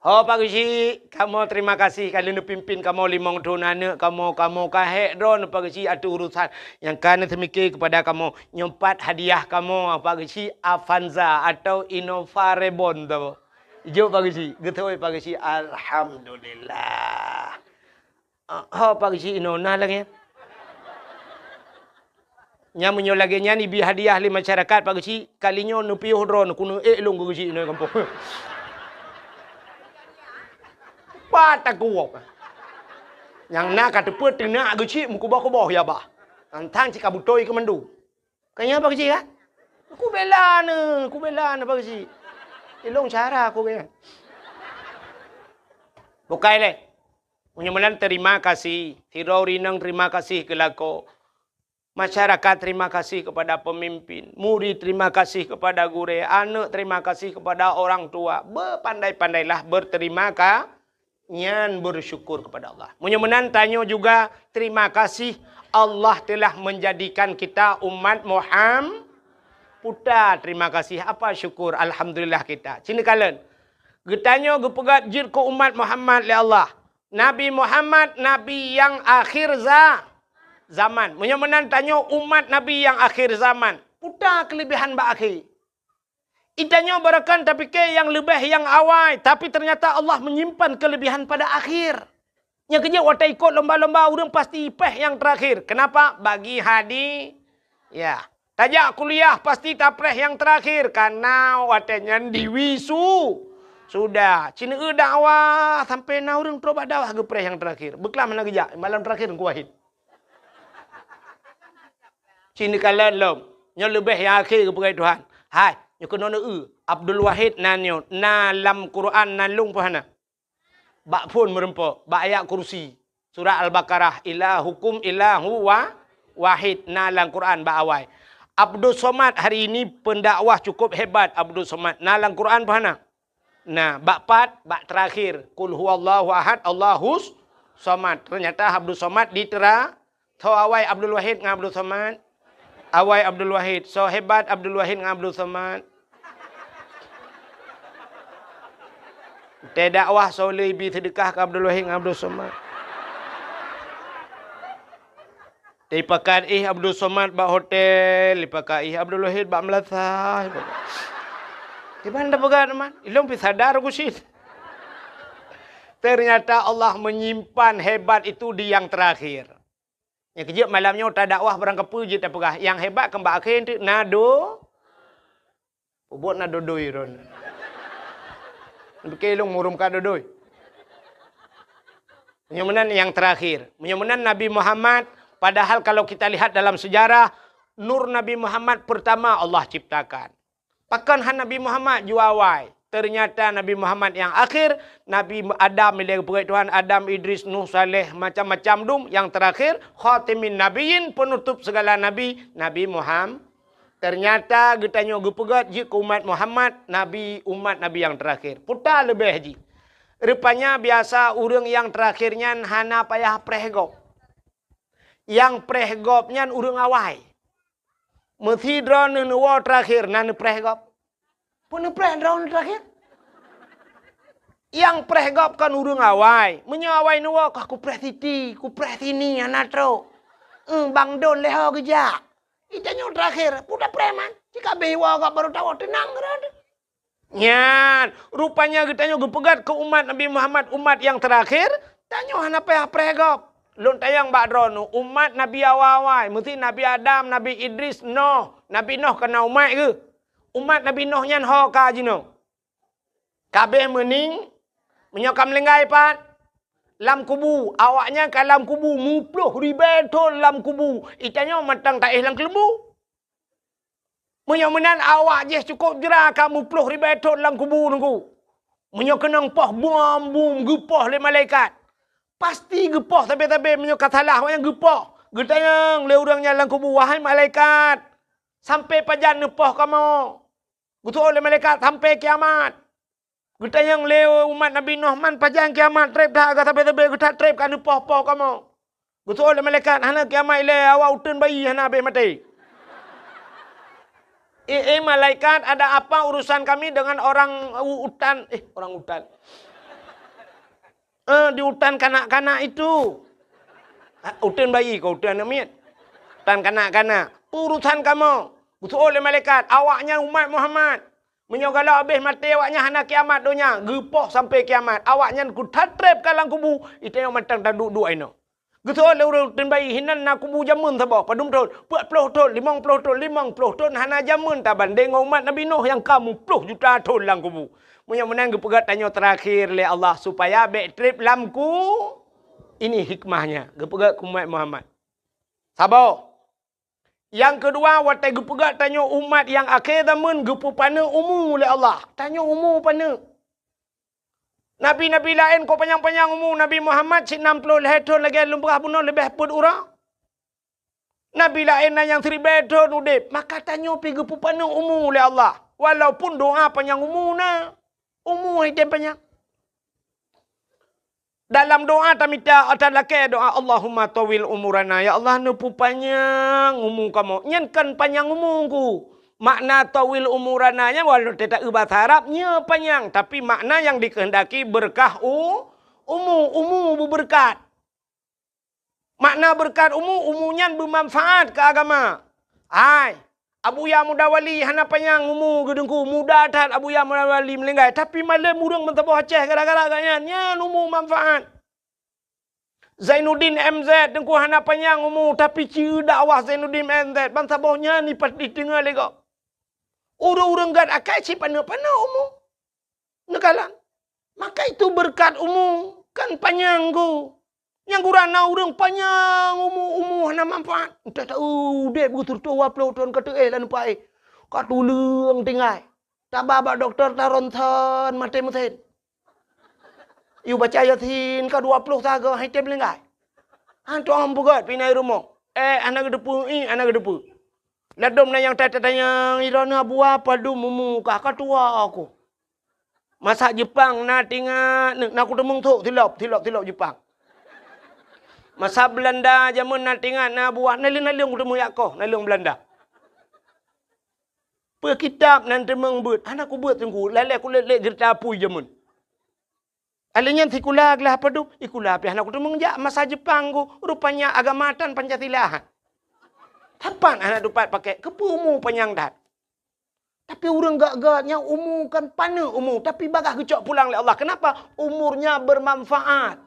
Ho Pak Geuchik, kamoe terima kasih ka lheueh neupimpin kamoe limong thon aneuk kamoe, kamoe ka hék droeneuh Pak Geuchik ateueh urusan nyang ka neuseumiké keupada kamoe. Nyoe pat hadiah kamoe Pak Geuchik Avanza atau Innova Reborn sapo. Jok Pak Geuchik, geutôi Pak Geuchik, alhamdulillah. Ah, ho Pak Geuchik inoe na lagée nyan. Nyan meunyoe lagée nyan ibi hadiah lé masyarakat Pak Geuchik, kali nyoe neupiôh droeneuh keuneuk ék lôn keu Geuchik inoe gampông. Pat takuwok. Nyang na ka teupeu teunak Geuchik meukuboh-kuboh ya bah. Tantang cit ka beutôi keu mandum. Ka nyan Pak Geuchik kan? Kubela neuh, kubela neuh Pak Geuchik. Ilong cara aku kan. Bukai lé. Meunyoe meunan terima kasih, sidroe ureueng inong terima kasih keu lakoe. Masyarakat terima kasih kepada pemimpin, murid terima kasih kepada gurée, aneuk terima kasih kepada orang tua. Bepandai-pandailah berterima ka-, nyan bersyukur kepada Allah. Meunyoe meunan tanyoe juga terima kasih Allah telah menjadikan kita umat Muham-, puta terima kasih apa syukur alhamdulillah kita. Cit kalon. Geutanyoe geupeugét jeuet keu umat Muhammad lé Allah. Nabi Muhammad, nabi nyang akhir za-, zaman. Meunyoe meunan tanyoe umat nabi nyang akhir zaman, peue keulebihan bak akhé? Geutanyoe barokon tapike nyang leubeh nyang awai, tapi ternyata Allah menyimpan keulebihan pada akhir. Nyang keujeuet watée ikot lomba-lomba ureuëng pasti péh nyang terakhir. Kenapa? Bagi hadi-, ya. Tajak kuliah pasti tapreh nyang terakhir, karena watée nyan diwisu-, sudah. Cit neueu dakwah sampai na ureuëng trok bak dakwah geupreh nyang terakhir. Beuklam hana geujak, malam terakhir Teungku Wahid. Cit neukalon lom. Nyoe leubeh nyang akhé geupeugah Tuhan. Hai, nyoe keunoe neueu, Abdul Wahid nan nyoe, na lam Quran nan lôn pih hana. Bak phon meureumpok, bak ayat kursi. Surat Al-Baqarah, "Ilahukum ilahu wa-, wahid," na lam Quran bak awai. Abdus Somad hari ini pendakwah cukup hebat Abdus Somad. Na lam Quran pih hana? Nah, bak pat, bak terakhir, "Qul huwallahu ahad, Allahus somad." Ternyata Abdus Somad ditera-, Soe awai Abdul Wahid ngon Abdul Somad? Awai Abdul Wahid. Soe hebat Abdul Wahid ngon Abdul Somad? Teudakwah soe le ibi seudeukah keu Abdul Wahid ngon Abdul Somad? Dipakat ih Abdul Somad bak hotel, dipakat ih Abdul Wahid bak meulasah. Kiban tapeugah teuma, ilong pi sadar kusit. Ternyata Allah menyimpan hebat itu di yang terakhir. Nyang keujeuet malam nyoe tadakwah barang kapeue jeuet tapeugah, nyang hebat keu bak akhé teuk na do-, peubuet na dodoi ron. Beuke lôn murum ka dodoi. Meunyoe meunan nyang terakhir. Meunyoe meunan Nabi Muhammad, padahal kalau kita lihat dalam sejarah, nur Nabi Muhammad pertama Allah ciptakan. Pakon han Nabi Muhammad jua awai? Ternyata Nabi Muhammad nyang akhir, Nabi Adam ilée geupeugét Tuhan, Adam, Idris, Nuh, Saleh, macam-macam dum. Nyang terakhir, khatimin nabiyyin, penutup segala nabi, Nabi Muhammad. Ternyata geutanyoe geupeugét jeuet keu umat Muhammad, nabi, umat nabi nyang terakhir. Puta leubeh jih. Rupanya biasa ureuëng nyang terakhir nyan hana payah preh gob. Nyang preh gob nyan ureuëng awai. Meusidroe neuh neuwoe terakhir na neupreh gob. Peue neupreh droeneuh terakhir? Nyang preh gob kon ureuëng awai. Meunyoe awai neuwoe kah kupreh siti, kupreh sini hana trok. Eh, bang don lé ho geujak. Geutanyoe terakhir, peue tapreh man? Cit ka abéh iwoe gob barô tawoe teunang keudroe. Nyan, rupanya geutanyoe geupeugét keu umat Nabi Muhammad, umat nyang terakhir, tanyoe hana payah preh gob. Lôn tanyong bak droeneuh, umat Nabi awai-awai, meusti Nabi Adam, Nabi Idris, Noh. Nabi Noh ka na umat geuh. Umat Nabi Noh nyan ho ka jinoe. Ka abéh meuning, meunyoe ka meulinggai pat, lam kubu, awaknyan ka lam kubu, muploh ribée thon lam kubu, itanyoe mantong taéh lam keuleumbu. Meunyoe meunan awak jih cukôp jra ka muploh ribée thon lam kubu Teungku. Meunyoe keunong poh bom-bom geupoh lé malaikat, pasti geupoh sabe-sabe meunyoe ka salah awaknyan geupoh. Geutanyong lé ureuëng nyan lam kubu, "Wahai malaikat, sampoe pajan neupoh kamoe?" Geuseuôt lé malaikat, "Sampoe kiamat." Geutanyong lé umat Nabi Nuh, "Man pajan kiamat treb that, ka sabe-sabe geutat treb ka neupoh-poh kamoe?" Geuseuôt lé malaikat, "Hana kiamat ilée, awak uteuen bayi hana abéh maté." "Eh, eh, malaikat, ada apa urusan kami dengan orang u-, utan, eh, orang utan? Eh, di utan kanak-kanak itu." "Ah, uteuen bayi kah, uteuen aneuëk miet? Utan kanak-kanak. Peue urusan kamoe?" Geuseuôt lé malaikat, "Awaknyan umat Muhammad. Meunyoe galak abéh maté awaknyan hana kiamat donya, geupoh sampoe kiamat. Awaknyan kuthat treb ka lam kubu, itanyoe mantong taduek-duek inoe." Geuseuôt lé ureuëng uteuen bayi, "Hinan na kubu jameun saboh, padum thon?" "Peuet ploh thon, limong ploh thon, limong ploh thon hana jameun tabandeng ngon umat Nabi Nuh nyang ka muploh juta thon lam kubu." Meunyoe meunan geupeugah tanyoe teurakhir lé Allah supaya bék treb lam ku-, ini hikmahnya geupeugah keu umat Muhammad. Saboh. Nyang keudua, watée geupeugah tanyoe umat nyang akhé zaman geupeupaneuk umu lé Allah. Tanyoe umu paneuk. Nabi-nabi laén kok panyang-panyang umu, Nabi Muhammad cit nam ploh lhée thon lagée lôn peugah bunoe leubeh peuet uroe. Nabi laén na nyang siribée thon udeb, maka tanyoe pih geupeupaneuk umu lé Allah. Walaupun doa panyang umu na, umu hana tem panyang. Dalam doa tamita, talakée doa, "Allahumma tawil umurana." Ya Allah, neupeupanyang umu kamoe. Nyan kon panyang umu Teungku. Makna tawil umurana nyan walau teuta eu bahasa Arab, nyoe panyang, tapi makna nyang dikehendaki beureukat u-, umu, umu beubeureukat. Makna beureukat umu, umu nyan beumanfaat keu agama. Hai, Abuya Muda Wali hana panyang umu geuh Teungku, muda that Abuya Muda Wali meulinggai, tapi malem ureuëng meusaboh Aceh gara-gara gobnyan, nyan umu manfaat. Zainuddin M Z Teungku hana panyang umu, tapi ci dakwah Zainuddin M Z, ban saboh nyan ipat-, iteungoh lé gob. Ureuëng-ureuëng gét akai cit paneuk-paneuk umu. Neukalon. Maka itu beureukat umu, kon panyang Teungku. Nyang gura na ureuëng panyang umu, umu hana manfaat. Entah tahu udeb beutôi dua ploh thon ka teuéh lam nupai. Ka tuleueng tinggai. Taba bak dokto taronton maté meusen. Yue baca Yasin ka dua ploh sagoe hana tem linggai. Han tuang peugét pih na i rumoh. Eh, hana geuteupeue, ih, hana geuteupeue. Ladom na nyang ta-, tatanyong, "Droeneuh Abuya padum umu kah?" "Ka tuha ku." Masa Jepang na tingat, na kuteumeung thok silop, silop, silop Jepang. Masa Beulanda jameun na tingat na Abuya, naleueng-naleueng kuteumeung jak koh, naleueng Beulanda. Peue kitab nan teumeung beuet, hana kubeuet Teungku, lalée kulét-lét geurita apui jameun. Alèh nyan sikula glah padub, sikula pih hana kuteumeung jak, masa Jepang Teungku, rupanya agama tan Pancasila. Sapat hana tupat pakai, keupeue umu panyang that. Tapi ureuëng gét-gét nyang umu kon paneuk umu, tapi bagaih geucok pulang lé Allah. Kenapa? Umurnya bermanfaat.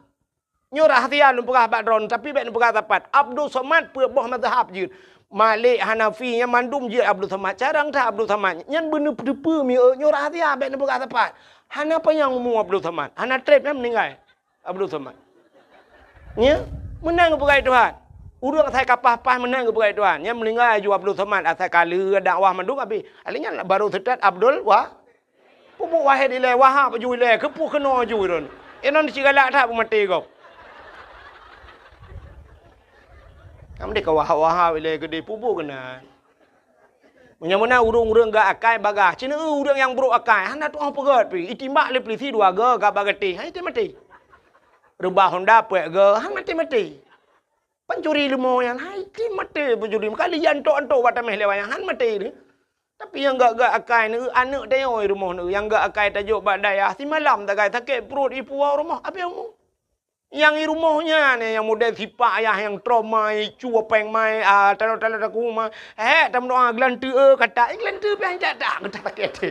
Nyoe rahsia lôn peugah bak droeneuh, tapi bék neupeugah sapat. Abdul Somad peuet boh mazhab jeuet. Malik, Hanafi, nyan mandum jeuet Abdul Somad. Carông that Abdul Somad. Nyan beuneuteupeu mieu, nyoe rahsia bék neupeugah sapat. Hana panyang umu Abdul Somad. Hana treb nyan meuninggai. Abdul Somad. Nya, meunan geupeugah Tuhan. Ureuëng asai ka paih-paih meunan geupeugah Tuhan. Nyan meuninggai aju Abdul Somad asai ka lheueh dakwah mandum abéh. Alèh nyan baru seutôt Abdul Wa-, peubuet Wahid ilèe, Wahab aju ilèe, keupeue keunoe aju droeneuh. Inong cit galak that beumaté gob. Kamoe deh ka Wahab-Wahab ilèe keudeh peubuet keunan. Meunyoe meunan ureuëng-ureuëng gét akai bagaih, cit na ureuëng nyang brok akai, hana tuoh peugét pih, itimbak lé peulisi dua goe ka bak gatéh, han maté-maté. Reubah honda peuet goe, han maté-maté. Pancuri leumo nyan, han maté pancuri, meukalia antok-antok bak taméh lé wayang, han maté. Tapi nyang gét-gét akai, na aneuëk tanyoe rumoh na, nyang gét akai tajok bak dayah, simalam tagai sakét pruet ipuwoe rumoh, abéh umu. Nyang i rumoh nyan, nyang model sipak ayah nyang trok mai, cue péng mai, ah, taloe-taloe takue mai. Hék, tameudoa geulanteue, eh, kata, eh, geulanteue pian jak dak, geutak sakét até.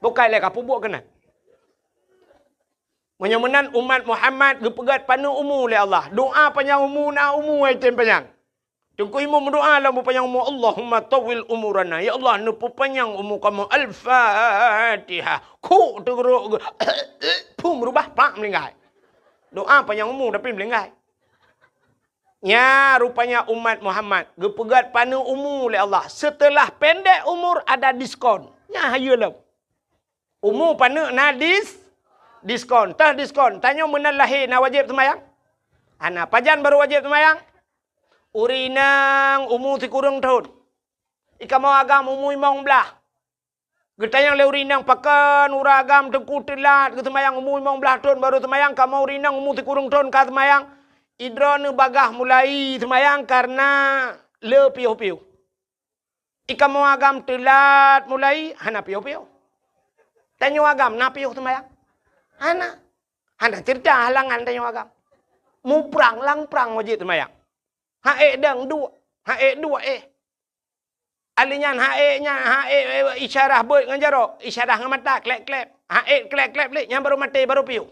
Bukai lé ka peubuet keunan. Meunyoe meunan umat Muhammad geupeugét paneuk umu lé Allah. Doa panyang umu na umu ai tem panyang. Teungku Imum meudoa lam peupanyang umu, "Allahumma tawwil umurana." Ya Allah, neupeupanyang umu kamoe. Al-Fatihah. Khuk teugeurok geu-, phum reubah, plak meulinggai. Doa panyang umu tapi meulinggai. Nya rupanya umat Muhammad geupeugét paneuk umu lé Allah. Seuteulah pendek umur ada diskon. Nya hayeue lom. Umu paneuk na dis-, diskon. Teuh diskon. Tanyoe meunan lahé na wajéb seumayang? Hana. Pajan barô wajéb seumayang? Ureueng inong umu sikureueng thon. I kamoe agam umu limong blaih. Geutanyong lé ureueng inong, "Pakon uroe agam Teungku teulat geuseumayang, umu limong blaih thon barô seumayang, kamoe ureueng inong umu sikureueng thon ka seumayang?" "I droeneuh bagaih mulai seumayang kareuna le piôh-piôh." "I kamoe agam teulat mulai?" "Hana piôh-piôh." "Tanyoe agam na piôh seumayang?" "Hana." Hana ceurita halangan tanyoe agam. Muprang lam prang wajéb seumayang. Hak ék dang duek, hak ék duek éh. Alèh nyan hak ék nyan, hak ék, ék, isyarah beuet ngon jaroe, isyarah ngon mata, klép-klép. Hak ék klép-klép lé, nyan barô maté, barô piôh.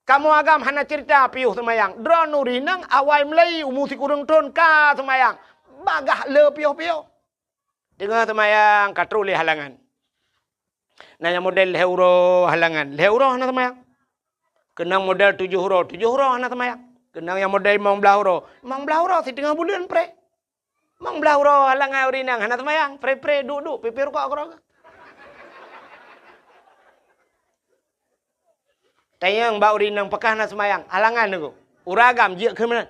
Kamoe agam hana ceurita piôh seumayang. Droeneuh ureueng inong awai mulai umu sikureueng thon ka seumayang. Bagaih le piôh-piôh. Teungoh seumayang ka troh lé halangan. Na nyang model lhèe uroe halangan, lhèe uroe hana seumayang. Keunong model tujoh uroe, tujoh uroe hana seumayang. Keunong nyang model limong blaih uroe, limong blaih uroe siteungoh buleuen pré. Limong blaih uroe halangan ureueng inong hana seumayang, pré-pré duek-duek, pipée rukok keudroe. Tanyong bak ureueng inong pakon hana seumayang, halangan nyoe. Uroe agam jeuet keu meunan.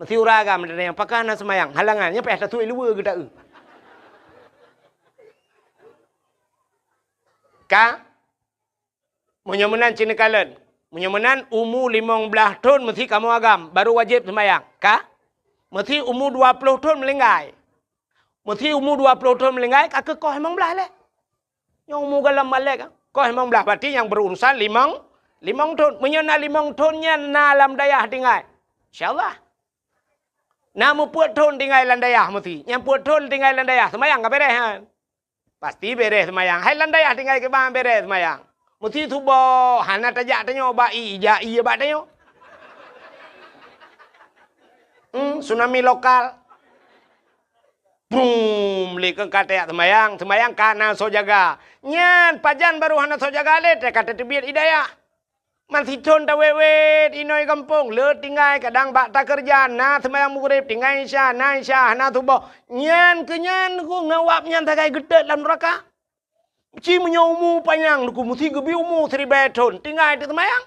Meusti uroe agam tanyong pakon hana seumayang, halangan nyoe payah tatuek luweue geutaeu. Ka? Meunyoe meunan ci neukalon. Meunyoe meunan umu limong blaih thon meusti kamoe agam, barô wajéb seumayang. Ka? Meusti umu dua ploh thon meulinggai. Meusti umu dua ploh thon meulinggai ka keuh koh limong blaih lé. Nyang umu gohlom balek, koh limong blaih, berarti nyang berurusan limong, limong thon. Meunyoe na limong thon nyan na lam dayah tinggai, insya Allah. Na meupeuet thon tinggai lam dayah meusti. Nyang peuet thon tinggai lam dayah, seumayang ka beres nyan. Pasti beres seumayang. Hai lam dayah tinggai kiban beres seumayang. Meusti suboh, hana tajak tanyoe bak ie, jak ie bak tanyoe. Hmm, tsunami lokal. Brum, lé keu ka tajak seumayang, seumayang ka na soe jaga. Nyan pajan barô hana soe jaga lé, ka tateubiet ie dayah. Man sithon tawét-wét inoe gampông, le tinggai kadang bak takeureuja, na seumayang Maghrib, tinggai Isya, na Isya, hana suboh. Nyan keu nyan keuh ngon wab nyan sagai geutot lam nuraka. Ci meunyoe umu panyang Teungku, meusti geubri umu siribèe thon, tinggai teuseumayang.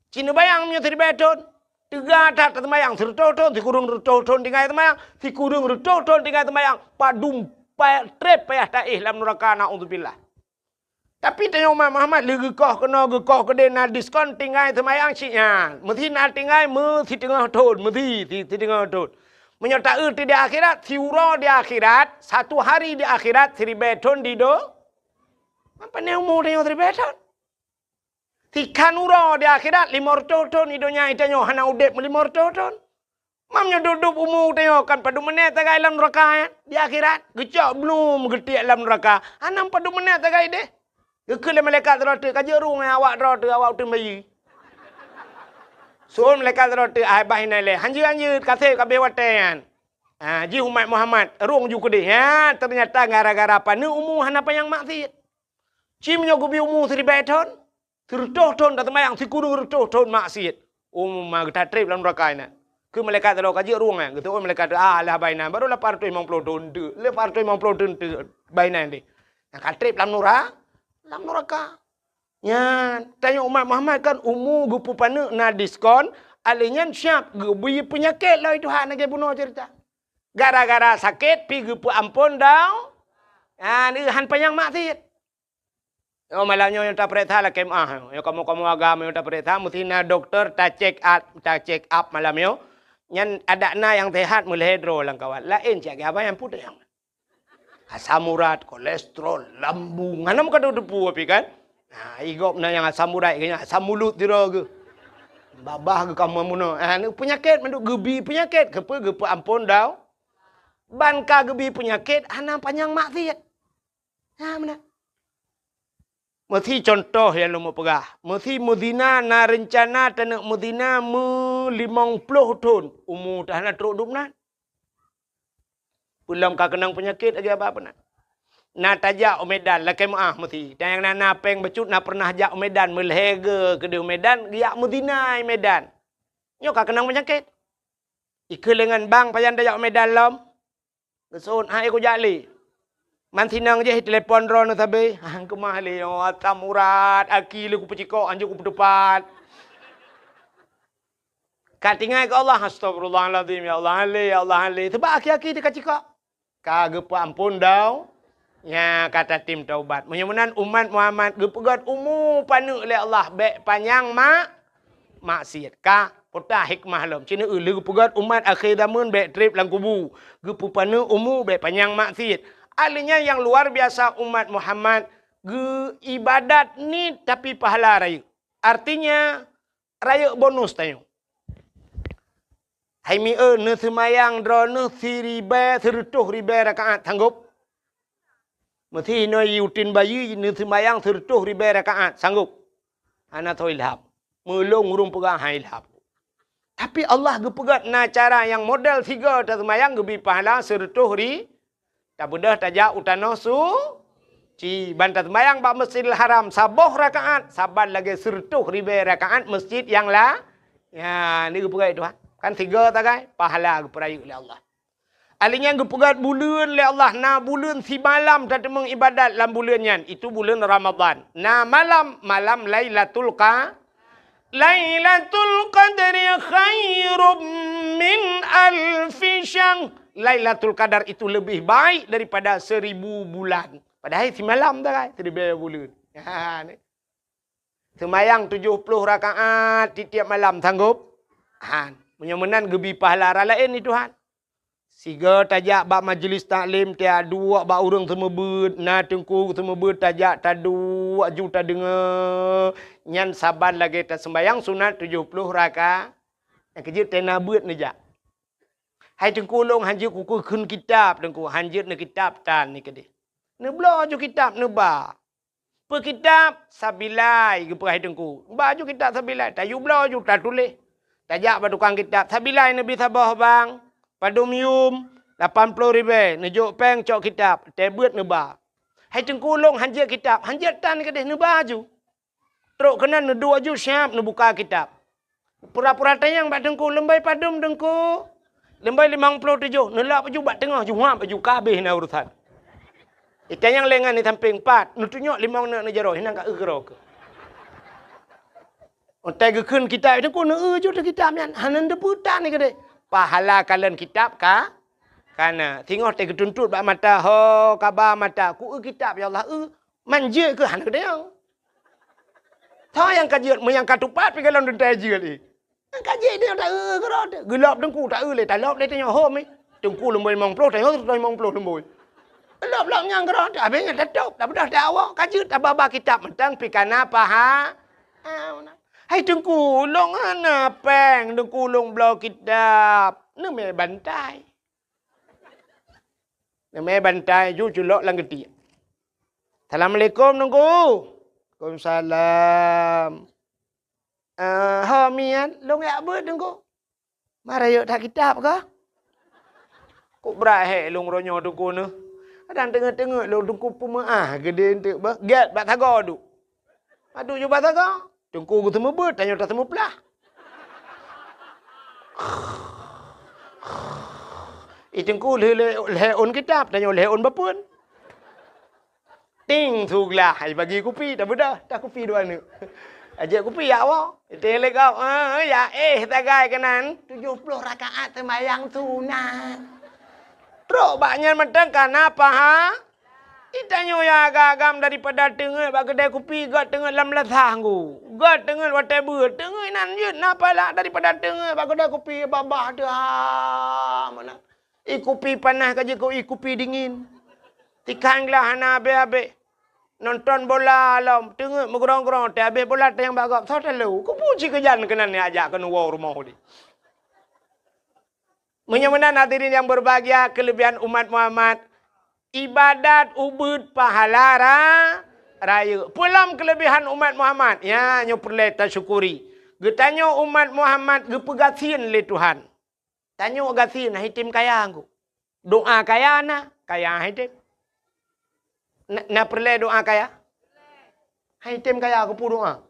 Ci neubayang meunyoe siribèe thon, teuga that teuseumayang, sireutôh thon, sikureueng reutôh thon tinggai seumayang, sikureueng reutôh thon tinggai seumayang, padum pa-, trép payah taéh lam nuraka, naudzubillah. Tapi tanyoe umat Muhammad lé geukoh keunoe, geukoh keudéh, na diskon tinggai seumayang cit nyan. Meusti na tinggai meusiteungoh thon, meusti si-, siteungoh thon. Meunyoe taeu di akhirat, siuroe di akhirat, satu hari di akhirat, siribèe thon di do-, Apa ni umu tanyoe siribèe thon? Sikhan uroe di akhirat, limong reutôh thon di donya, tanyoe hana udép meulimong reutôh thon. Mam nyoe dub-dub umu tanyoe kan padum meunet sagai lam nuraka, eh, di akhirat. Geucok blum geutiek lam nuraka. Hana padum meunet sagai deh. Geukheun lé malaikat sidroe teuk, "Ka jeuet rhueng, eh, awak droe teuh, awak uteuen bayeue." Seuôn malaikat sidroe teuk, "Ai, bah inan lé. Hanjeuet-hanjeuet, ka sép ka abéh watèe nyan." Ha, jih umat Muhammad, rhueng ju keudeh. Ha, teunyata gara-gara paneuk umu hana panyang maksiet. Ci meunyoe geubri umu siribèe thon, sireutôh thon taseumayang, sikureueng reutôh thon maksiet. Umu ma geutatrép lam nuraka inan. Keu malaikat sidroe ka jeuet rhueng nyan. Geuseuôn malaikat, "Ah, alah bah inan, barô lapan reutôh limong ploh thon teuk. Lapan reutôh limong ploh thon teuk bah inan deh." Nyang ka trép lam nura-, lam nuraka. Nyan, tanyoe umat Muhammad kan umu geupeupaneuk na diskon, alèh nyan siap geubri peunyakét lom Tuhan lagèe bunoe ceurita. Gara-gara sakét pih geupeuamphon dau-, nyan, han panyang maksiet. Oh, malam nyoe nyang tapareksa lakèe meu'ah. Nyoe kamoe-kamoe agam nyang tapareksa, meusti na dokto ta-check up, ta-check up malam nyoe. Nyan adak na nyang sehat meulhèe droe lam kawan. Laén cit lagèe abang nyang putéh. Asam urat, kolesterol, lambung. Hana meukadoe teupeu pih kan? Nah, i gob na nyang asam urat, nyang asam mulut sidroe geuh. Babah geuh ka meunoe. Ah, ni peunyakét mandum, geubri peunyakét. Keupeue geupeuamphon dau-, ban ka geubri peunyakét, hana panyang maksiet. Ha, meunan. Meusi contoh nyang lôn peugah, meusi meuzina na reuncana taneuk meuzina meulimong ploh thon, umu teuh hana trok dum nan. Peulom ka keunong peunyakét lagèe haba peunan. Na tajak u Medan lakèe meu'ah meusi. Dan nyang na, na péng bacut na pernah jak u Medan, meulhèe geu keudeh u Medan, geujak meuzina i Medan. Nyoe ka keunong peunyakét. Ikheun lé ngon bang, "Pajan tajak u Medan lom?" Geuseuôt, "Hai, kujak lé." Man sinong jih telepon droeneuh sabe, "Han keumah lé, oh, asam urat, aki lé kupeucikok, hanjeuet kupeuteupat." Ka tinggai keu Allah, "Astagfirullahalazim, ya Allah, han lé, ya Allah, han lé." Sabab aki-aki teuka cikok. Ka geupeuamphon dau, nya ka tatem taubat. Meunyoe meunan umat Muhammad geupeugöt umu paneuk lé Allah, bèk panyang mak-, maksiat. Ka peutah hikmah lom. Sineuk lheueh geupeugöt umat akhé zameun bèk trép lam kubu. Geupeupaneuk umu bèk panyang maksiat. Artinya nyang luar biasa umat Muhammad geuibadat niet tapi pahala rayeuk. Artinya, rayeuk bonus tanyoe. Hai mieu, neuseumayang droeneuh siribèe, sireutôh ribèe rakaat, sanggob? Meusi inoe Yutin Bayi neuseumayang sireutôh ribèe rakaat, sanggob? Hana soe ilham. Meulôn ureueng peugah han ilham. Tapi Allah geupeugöt na cara nyang model sigoe taseumayang geubri pahala sireutôh ri-, Tabeudôh tajak u tanoh suci, ban taseumayang bak Masjidil Haram saboh rakaat saban lagèe sireutôh ribèe rakaat masjid nyang la-, nyan, ni geupeugah Tuhan. Kan sigoe sagai, pahala geupeurayeuk lé Allah. Alèh nyan geupeugah buleuen lé Allah, na buleuen simalam tateumeung ibadat lam buleuen nyan, itu buleuen Ramadhan. Na malam, malam Lailatul Qa-, Lailatul Qadri khairum min alfi syahr. Lailatul Qadar itu lebih baik daripada seribu bulan. Padahai simalam sagai, siribèe buleuen. Ha, ni. Seumayang tujoh ploh rakaat tiep-tiep malam, sanggob? Han. Meunyoe meunan geubri pahala raya laén di Tuhan. Sigoe tajak bak majelis taklim, tajak duek bak ureueng seumeubeuet, na teungku seumeubeuet, tajak taduek ju tadeungoe. Nyan saban lagèe taseumayang sunat tujoh ploh raka-, nyang keujeuet tena beuet neujak. Hai teungku, lôn hanjeuet kukheun kitab, teungku, hanjeuet neukitab tan ni keudeh. Neubloe ju kitab neuba. Peukitab sabilai geupeugah teungku. Ba ju kitab sabilai, tayue bloe ju tatuléh. Tajak bak tukang kitab, "Sabilai neubi saboh bang, padum yum, lapan ploh ribèe, neujok péng cok kitab, teuh beuet neuba." "Hai teungku, lôn hanjeuet kitab." "Hanjeuet tan keudeh, neuba ju." Trok keunan neuduek ju siab neubuka kitab. Pura-pura tanyong bak teungku, "Leumbai padum teungku?" "Leumbai limong ploh tujoh." Neulap ju bak teungoh, ju huab ju, ka habéh na urusan. Itanyong lé ngon di sampéng, "Pat?" Neutunyok limong neuk neujaroe, hinan ka eu keudroe keuh. Watèe geukheun kitab teungku, neueu ju teuh kitab nyan, hana neuteupeue tan ni keudeh. Pahala kalon kitab ka, kana. Singoh teuh geutuntot bak mata, ho, kaba mata, "Kueu kitab, ya Allah, eu." Man jeuet keuh hana geutanyong. Soe nyang ka jeuet, meunyo nyang ka tupat pih golom teuntèe jeuet, eh. Nyang ka jeuet nyoe taeu keudroe teuh. Geulop teungku taeu lé, talop lé tanyoe hom, eh. Teungku leumoi limong ploh, tanyoe limong ploh leumoi. Lop-lop nyang keudroe teuh, habéh nyan tatôb, tabeudôh tawoe, ka jeuet tababa kitab mantong pih kana paha-, ah, hai teungku, lôn hana péng, teungku lôn bloe kitab. Neumè bantai. Neumè bantai ju culok lam geutiek. "Assalamualaikum, Teungku." "Waalaikumsalam." "Eh, ho miet, lôn jak beuet, Teungku." "Ma rayeuk that kitab kah?" "Kok brat hék lôn uroe nyoe, Teungku, neuh. Kadang teungeut-teungeut lôn, Teungku, peumeu'ah geudeh eunteuk beuh. Gèt bak sagoe duek." Padub ju bak sagoe. Teungku geuseumeubeuet, tanyoe taseumeuplah. Ih, Teungku lheueh lé-, lhèe ôn kitab, tanyoe lhèe ôn bapeuen. Ting, su glah, ai bagi kupi, tabeudôh, tah kupi dua neuk. Ajak kupi jak woe. Iteng lé gob, eh, ya éh sagai keunan, tujoh ploh rakaat seumayang sunat. Trok bak nyan mantong kana paha-, Itanyoe nyang agam-agam daripada teungeut bak keudè kupi, göt teungeut lam lasah nggu. Göt teungeut watèe beuet, teungeut inan jeuet na pahala daripada teungeut bak keudè kupi babah teuh, ha, meunan. Ie kupi panas ka jeuet keu ie kupi dingin. Tikhan glah hana habéh-habéh. Nonton bola lom, teungeut meugrong-grong, teuhabéh bola teuh nyang bak gob, soe talo. Kupu cit keujan keunan nyang ajak keuneuk woe rumoh udép. Meunyoe meunan hadirin yang berbahagia, kelebihan umat Muhammad, ibadat ubeuet pahala ra-, rayeuk. Peue lom keuleubehan umat Muhammad? Ya, nyoe peureulée tasyukuri. Geutanyoe umat Muhammad geupeugasien lé Tuhan. Tanyoe gasien, hana item kaya ngon. Doa kaya na, kaya hana item. Na, na peureulée doa kaya? Hana item kaya keupeue doa.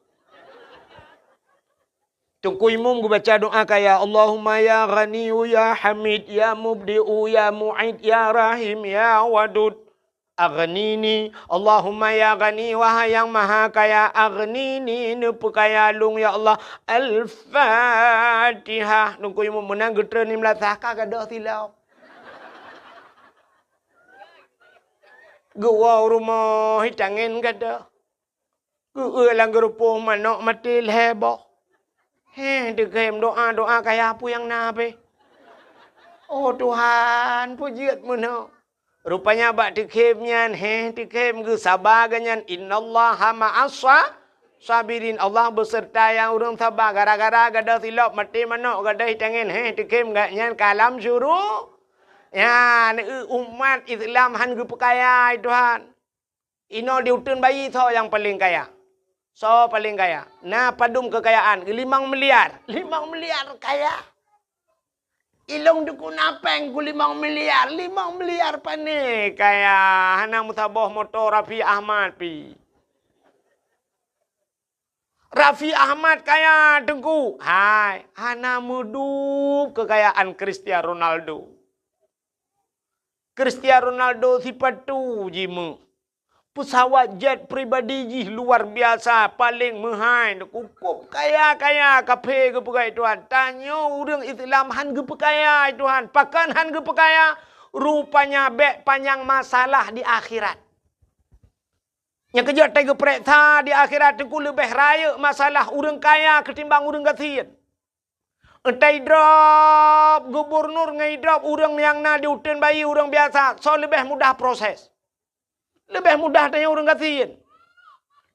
Teungku Imum geubaca doa kaya, "Allahumma ya Ghaniyyu ya Hamid, ya Mubdi'u ya Mu'id, ya Rahim ya Wadud, aghnini." Allahumma ya Ghani, wahai Nyang Maha Kaya, aghnini, neupeukaya lôn ya Allah. Al-Fatihah. Teungku Imum meunan geutreun lim lasah ka gadôh silop. Geuwoe u rumoh, itangen gadôh. Geueu lam geurupoh manok maté lhée boh. Heh, teukhem doa-doa kaya peue nyang na pih. Oh Tuhan, peue jeuet meunoe. Rupanya bak teukhem nyan, heh, teukhem geusaba geuh nyan, "Innallaha ma'as sa-, sabirin." Allah beuseurta nyang ureuëng saba. Gara-gara gadôh silop maté manok gadôh itangen, heh, teukhem geuh nyan ka lam syuru-, nyan, eu, umat Islam han geupeukaya, hai Tuhan. Inoe di uteuen bayi soe nyang paleng kaya? Soe paleng kaya? Na padum keukayaan? Limong miliar. Limong miliar kaya. Ilong dukun apeng ku limong miliar. Limong miliar pane kaya. Hana meusaboh moto Raffi Ahmad pi. Raffi Ahmad kaya, Teungku. Hai, hana meudub keukayaan Cristiano Ronaldo. Cristiano Ronaldo sipatu jimeuh. Peusawat jet pribadi jih luar biasa, paleng meuhai, cukup kaya-kaya, kaphé geupeugah Tuhan. Tanyoe ureuëng Islam han geupeukaya Tuhan. Pakon han geupeukaya? Rupanya bék panyang masalah di akhirat. Nyang keujeuet teugeupeureksa di akhirat teungku leubeh rayeuk masalah ureuëng kaya keutimbang ureuëng gasien. Entah idrop gubernur ngon idrop ureuëng nyang na di uteuen bayi ureuëng biasa, soe leubeh mudah proses? Leubeh mudah tanyoe ureuëng gasien.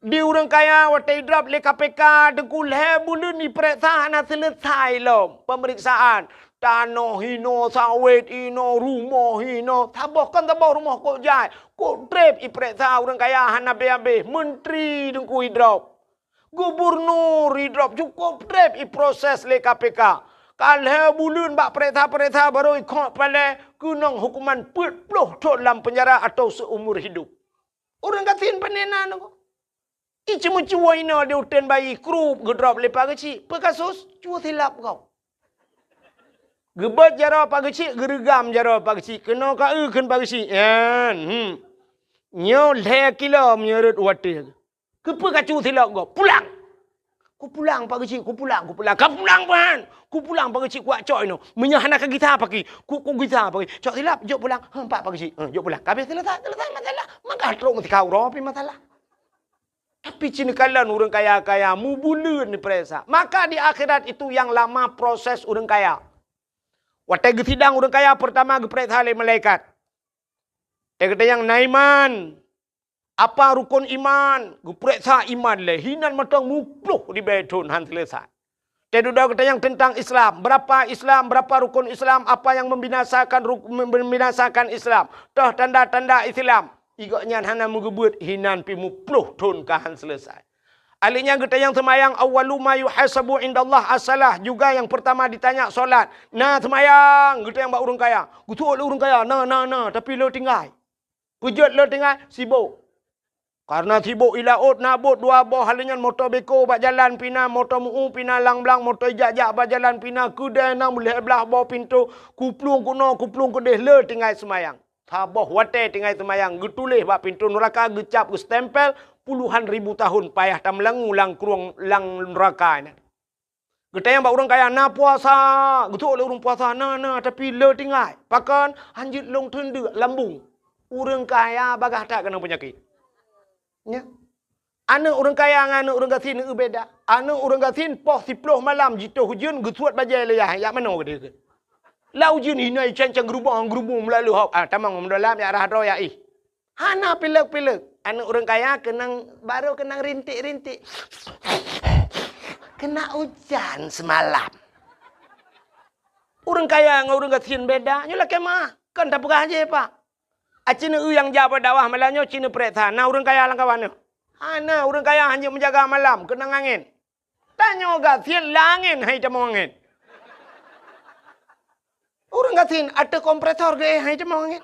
Di ureuëng kaya watée idrop lé K P K teungku lhée buleuen ipereksa hana seuleusai lom peumeriksaan. Tanoh hinoe, sawét hinoe, rumoh hinoe, saboh kon saboh rumoh kok jai, kok treb ipereksa ureuëng kaya hana habéh-habéh, menteri teungku idrop. Gubernur idrop cukup treb iproses lé K P K. Ka lhée buleuen bak pereksa-pereksa barô ikhok palée keunong hukuman peuet ploh thon lam penjara atau seumur hidup. Ureuëng gasien pane na nyoe. Iceumeucue inoe di uteuen bayi krup geudrop lé Pak Geuchik. Peue kasus? Cue silop gob. Geubeuet jaroe Pak Geuchik, geureugam jaroe Pak Geuchik. Keunoe ka eu kheun Pak Geuchik. Nyan, hmm. Nyoe lhée kilo meunyoe rot watée. Keupeue ka cue silop gob? Pulang! Kupulang Pak Geuchik, kupulang, kupulang. Ka pulang ban! Kupulang Pak Geuchik, kuwak cok inoe. Meunyoe hana ka gisa paki, ku, kugisa paki. Cok silop, jok pulang. Heh, pat Pak Geuchik. Heh, jok pulang. Ka habéh seuleusai, seuleusai masalah. Maka trok meusikau uroe pih masalah. Tapi cit neukalon ureuëng kaya-kaya mubuleuen ipereksa. Maka di akhirat itu nyang lama proses ureuëng kaya. Watée geusidang ureuëng kaya, peurtama geupereksa lé malaikat. Watée geutanyong na iman, apa rukon iman, geupereksa iman lé, hinan mantong muploh ribée thon han seuleusai. Watée dudoe geutanyong teuntang Islam, berapa Islam, berapa rukon Islam, apa yang membinasakan ruk-, membinasakan Islam, toh tanda-tanda Islam. Igok nyan hana meugeubeuet, hinan pih muploh thon ka han seuleusai. Alheuh nyan geutanyong seumayang, awwalu ma yuhasabu indallah as-salah, juga yang pertama ditanya solat. Na seumayang, geutanyong bak ureuëng kaya. Geusuet lé ureuëng kaya, na, na, na, tapi le tinggai. Peue jeuet le tinggai? Sibok. Karena sibok i laôt na bot dua boh, hal nyan moto beko bak jalan pih na, moto meu pih na, lang blang moto ijak-jak bak jalan pih na, keudée na meulhée blaih boh pintoe, kuplueng keunoe, kuplueng keudeh, le tinggai seumayang. Saboh watée tinggai seumayang, geutuléh bak pintoe nuraka, geucab, geustempel, puluhan ribu tahun payah tameulangue lam krueng lam nuraka nyan. Geutanyong bak ureuëng kaya, na puasa? Geusuet lé ureuëng puasa, na, na, tapi le tinggai. Pakon? Han jeuet lôn teundeuk lambung. Ureuëng kaya bagaih that keunong peunyakét. Nya. Aneuëk ureuëng kaya ngon aneuëk ureuëng gasien neu beda. Aneuëk ureuëng gasien poh siploh malam jitoh ujeuen geusuet bajée lé yah, jak manoe geudeh. Lam ujeuen inan cancang geurubong, geurubong meulalu hok. Ah, tamong meudôlam jak rhah droe jak ih. Hana pilek-pilek. Aneuëk ureuëng kaya keunong, barô keunong rintik-rintik. Kena ujan semalam. Ureuëng kaya ngon ureuëng gasien beda. Nyoe lakée meuah. Kon tapeugah jih, Pak. Aci neu nyang jak bak dakwah malam nyoe, ci neupereksa. Na ureuëng kaya lam kawan nyoe. Hana, ureuëng kaya hana meujaga malam, keunong angén. Tanyoe gasien lam angén hai tamong angén. Ureuëng gasien ateueh kompresor geuéh hai tamong angén.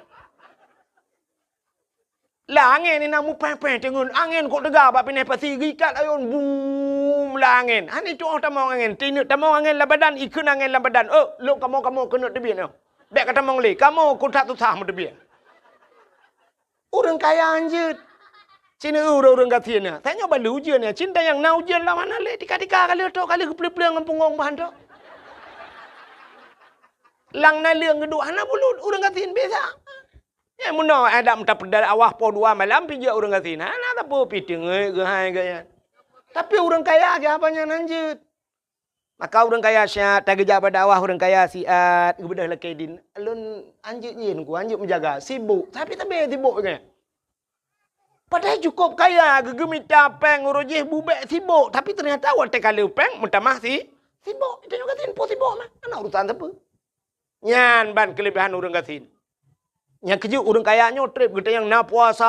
Lam angén inan mupéh-péh teungeun angén kok teuga bak pineh pasi geuikat ayôn bum lam angén. Hana tuoh tamong angén, tineuk tamong angén lam badan, ikheun angén lam badan. Oh, lôn kamoe-kamoe keuneuk teubiet nyoe. Bék ka tamong lé, kamoe kuthat susah meuteubiet. Ureuëng kaya hanjeuet. Cina ureuëng-ureuëng gasien nyan. Tanyoe balu ujeuen nyan. Cinta nyang na ujeuen lam hana lé. Tika-tika ka lheueh tok, ka lheueh geupleueng-pleueng ngon punggong bah tok. Lam naleueng geuduek hana bulut ureuëng gasien biasa. Nyang meunoe adak meuta peudal awah poh dua malam pijak ureuëng gasien. Hana sapeue pi teungeut geuhai gaya. Tapi ureuëng kaya geuhaba nyan hanjeuet. Maka ureuëng kaya siat, tageujak bak dakwah ureuëng kaya siat, geubeudôh lakée dien. Lôn hanjeuet nyan ku, hanjeuet meujaga, sibok. Tapi sabe sibok nyan. Padahai cukup kaya, geugeumita péng uroe jih bubek sibok. Tapi teunyata watée ka lheueh péng, meutamah si, sibok. Itu juga sibok, sibok mah. Hana urusan sapeue. Nyan ban keulebihan ureuëng gasien. Nyang keujeuet ureuëng kaya nyoe treb geutanyoe na puasa.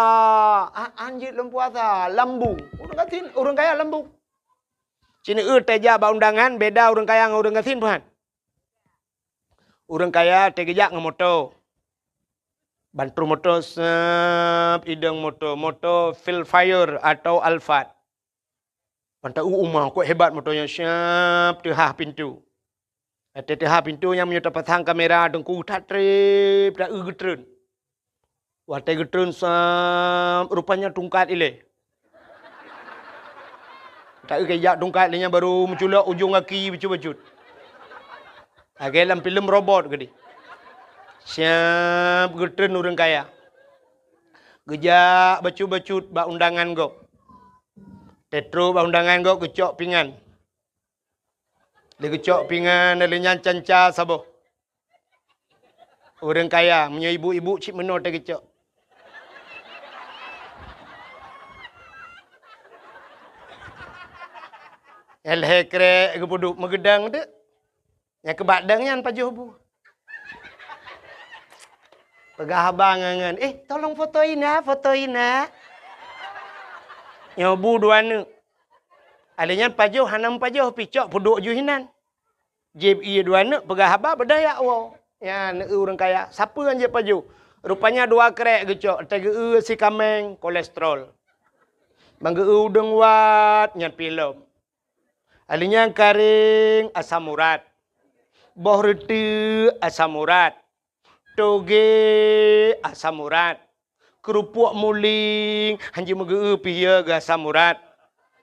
Ah, hanjeuet lom puasa, lambung. Ureuëng gasien, ureuëng kaya lambung. Cina eu tajak bak undangan beda ureuëng kaya ngon ureuëng gasien, Tuhan. Ureuëng kaya tageujak ngon moto. Bantu moto sep idong moto, moto Vellfire atau Alphard. Mantap u uma kok hebat moto nyan siap teuhah pintu. Watée teuhah pintu nyan meunyoe tapasang kamera teungku that treb ta eu geutreun. Watée geutreun sep rupanya tungkat ilée. Ta eu kejak tungkat lé nyan baru meuculok ujong gaki bacut-bacut. Lagée lam filem robot geude. Siap geutreun ureuëng kaya. Geujak bacut-bacut bak undangan gob. Teutro bak undangan gob geucok pingan. Lé geucok pingan lé nyan canca saboh. Ureuëng kaya, meunyoe ibu-ibu cit meunoe teuh geucok. Nyang lhée krek geupeuduek meugeudang teuk. Nyang keubak dang nyan pajoh bu. Peugah abang ngon, "Eh, tolong foto ina, foto ina." Nyoe bu dua neuk. Alé nyan pajoh hana meupajoh picok peuduek ju hinan. Jieb ié dua neuk peugah haba beudaya woe. Nyan ureuëng kaya, sapeue nyang jieb pajoh? Rupanya dua krek geucok, teugeue sikameng kolesterol. Bang geue udeueng wat nyan pilom. Alé nyan karing asam urat. Boh reuteuek asam urat. Toge asam urat. Keurupuk muling hanjeuet meugeu pihie geu asam urat.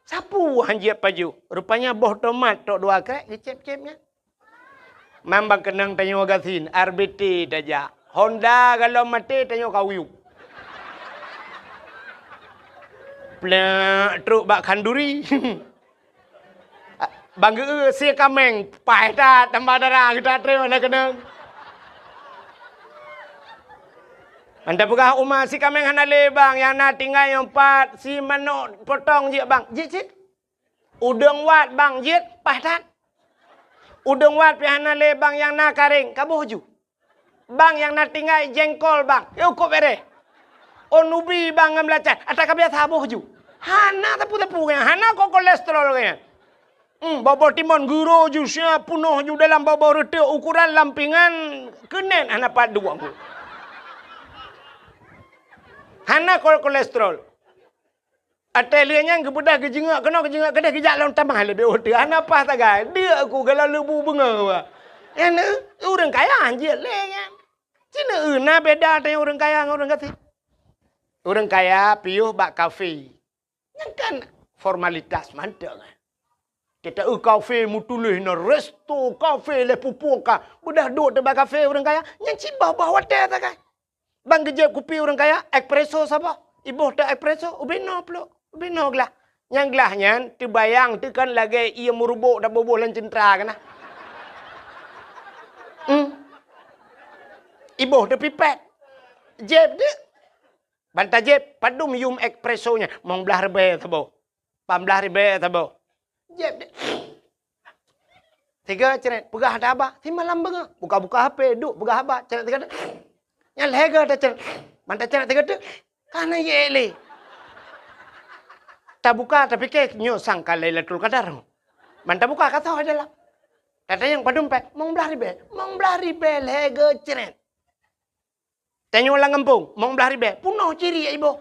Sapeue hanjeuet pajoh? Rupanya boh tomat tok dua krek geucép-cép nyan. Mambang keunong tanyoe gasien, R B T tajak. Honda galom maté tanyoe kauyup. Plak trok bak khanduri. Bang geu sie kameng, paih that tambah dara geuta treun na keunong. Anda peugah uma si kameng hana lé bang, nyang na tinggai nyoe pat si manok potong jeuet bang. Jeuet cit. Udeueng wat bang jeuet paih that. Udeueng wat pih hana lé bang, nyang na karing kaboh ju. Bang nyang na tinggai jengkol bang, yôh kok bereh. Oh nubi bang ngon belacan, ata ka biasa boh ju. Hana tepu-tepu nyan, hana kok kolesterol nyan. Hmm, bobo timon guro ju sia punoh ju dalam bobo reuteuek ukuran lampingan keunen hana pat duek. Hana kok kolesterol. Até lheueh nyan geubeudah geujeungok keunoe geujeungok keudeh geujak lom tamah leubeh uteue hana paih sagai. Deuk ku gala leubu beungoh. Nyan ureueng kaya hanjeuet lé nyan. Cina eu na beda teuh ureueng kaya ngon ureueng gasien. Ureueng kaya piôh bak kafe. Nyan kan formalitas mantong. Teuta eu kafe meutuléh na resto kafe lé pupu ka. Beudah duek teuh bak kafe ureueng kaya. Nyan cit bah-bah watée sagai. Bang geujép kupi ureueng kaya, espresso saboh. Iboh teuh espresso, ubé noe plôk, ubé noe glah. Nyang glah nyan teubayang teuh kan lagée ié meurubok taboh-boh lam ceuntra keunan. Hmm. Iboh teuh pipet. Jép deuh. Ban tajép, padum yum espresso nyan, mong blaih ribée saboh. Pamblah ribée saboh. Jép deh. Tiga ceret, peugah ata haba. Simalam beungoh. Buka-buka H P, duek peugah haba. Ceret tiga deh. Nyan lhée goe taceret. Mantong ceret tiga deh. Ka na yek lé. Tabuka, tapike nyoe sang ka Lailatul Qadar. Man tabuka ka soe dalam. Tatanyong padum péng, mong blah ribée. Mong blah ribée lhée geucret. Tanyoe lam gampông, mong blah ribée, peunoh ciri iboh.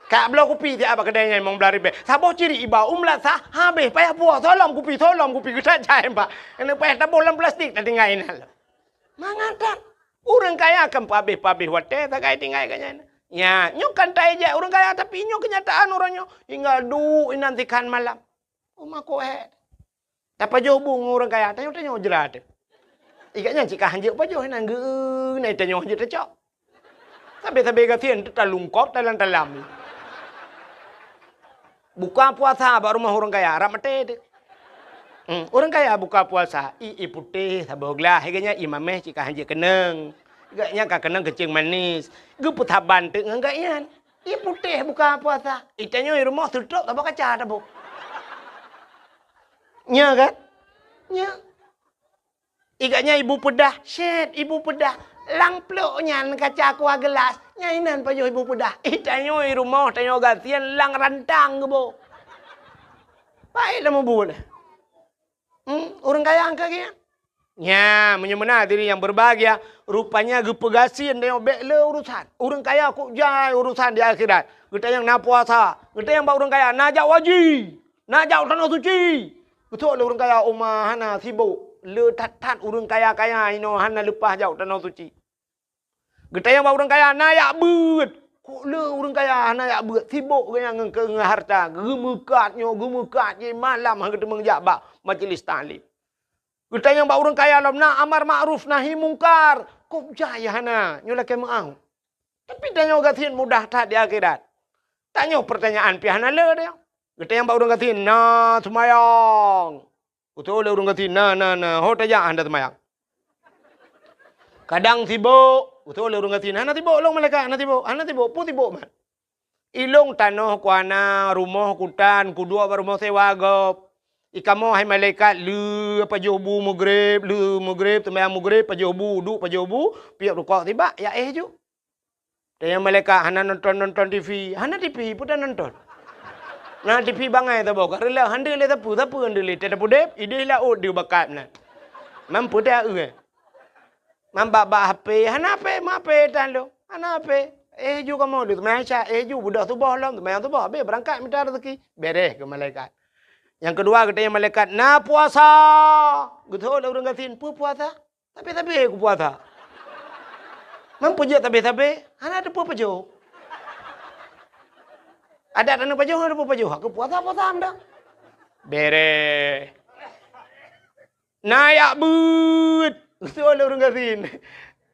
Ka bloe kupi siat bak keudè nyan mong blah ribée. Saboh ciri iba u meulasah, habéh payah puwoe, soe lom kupi, soe lom kupi, geutajak bak. Keuneuk payah taboh lam plastik, tatinggai inan lom. Mangat that. Ureuëng kaya kan peuhabéh-peuhabéh watée sagai tinggai geuh nyan. Nya, nyoe kan taéjak ureuëng kaya, tapi nyoe keunyataan uroe nyoe. Tinggai duek inan sikhan malam. Uma koh hé. Tapajoh bu ngon ureuëng kaya, tanyoe-tanyoe jrat. Ikat nyan cit ka hanjeuet pajoh inan geu na tanyoe hanjeuet tacok. Sabe-sabe gasien teutalungkop talam-talam. Buka puasa bak rumoh ureuëng kaya, rab maté teuh. Hmm, ureuëng kaya buka puasa, i, i putéh saboh glah, geuh nyan i maméh cit ka hanjeuet keunong. Geuh nyan ka keunong keuceung manis. Geupeusaban teuk ngon geuh nyan. I putéh buka puasa. I tanyoe i rumoh seutôt saboh kaca taboh. Nya kan? Nya. Ikat nyan ibu peudah, syét ibu peudah. Lam plôk nyan kaca kuah geulas, nyan inan pajoh ibu peudah. I tanyoe i rumoh tanyoe gasien lam rantang geuboh. Paét lam mubuet. Hmm, ureuëng kaya angka geuh. Nya, meunyoe meunan hadirin yang berbahagia, rupanya geupeugasien tanyoe bék le urusan. Ureuëng kaya kok jai urusan di akhirat. Geutanyong na puasa, geutanyong bak ureuëng kaya na jak haji. Na jak u Tanoh Suci. Geusok lé ureuëng kaya uma hana sibok. Le that-that ureuëng kaya-kaya inoe hana leupah jak u Tanoh Suci. Geutanyong bak ureuëng kaya na jak beuet. Kok le ureuëng kaya hana jak beuet? Sibok geuh nyan ngon, ngon hareuta. Geumeukat nyoe, geumeukat jih malam han geuteumeung jak bak majlis taklim. Geutanyong bak ureuëng kaya lom na amar makruf nahi mungkar. Kok jai hana? Nyoe lakée meuáh. Tapi tanyoe gasien mudah that di akhirat. Tanyoe peurtanyaan pih hana le deh. Geutanyong bak ureuëng gasien, na seumayang? Geutanyong lé ureuëng gasien, na, na, na. Ho tajak hana seumayang? Kadang sibok. Geutanyong lé ureuëng gasien, hana sibok lôn malaikat, hana sibok, hana sibok. Peue sibok mat? Ilông tanoh kuana, rumoh kutan, kuduek bak rumoh sewa gob. I kamoe hai malaikat, le pajoh bu mugreb, le mugreb, seumayang mugreb, pajoh bu, duek pajoh bu, piep rukok sibak, ya éh ju. Tanyong malaikat hana nonton-nonton TV, hana TV peue tanonton. Na TV bangai saboh ka reuloh, hana lé sapeue, sapeue hana lé, teuh tapudeb, idéh laôt deuh bakat meunan. Mampu teuh eu. Mambak-bak HP, hana HP, ma HP tan lôn. Hana HP. Éh ju kamoe deuh seumayang Isya, éh ju beudôh suboh lom, seumayang suboh habéh beurangkat mita raseuki. Bèrèh keu malaikat. Nyang keudua geutanyong malaikat, na puasa? Geutanyong lé ureuëng gasien, peue puasa? Sabe-sabe kupuasa. Mampu jeuet sabe-sabe, hana teupeue pajoh. Adat hana pajoh, hana teupeue pajoh. Aku puasa-puasa meudah. Bèrèh. Na jak beuet. Geusok lé ureuëng gasien.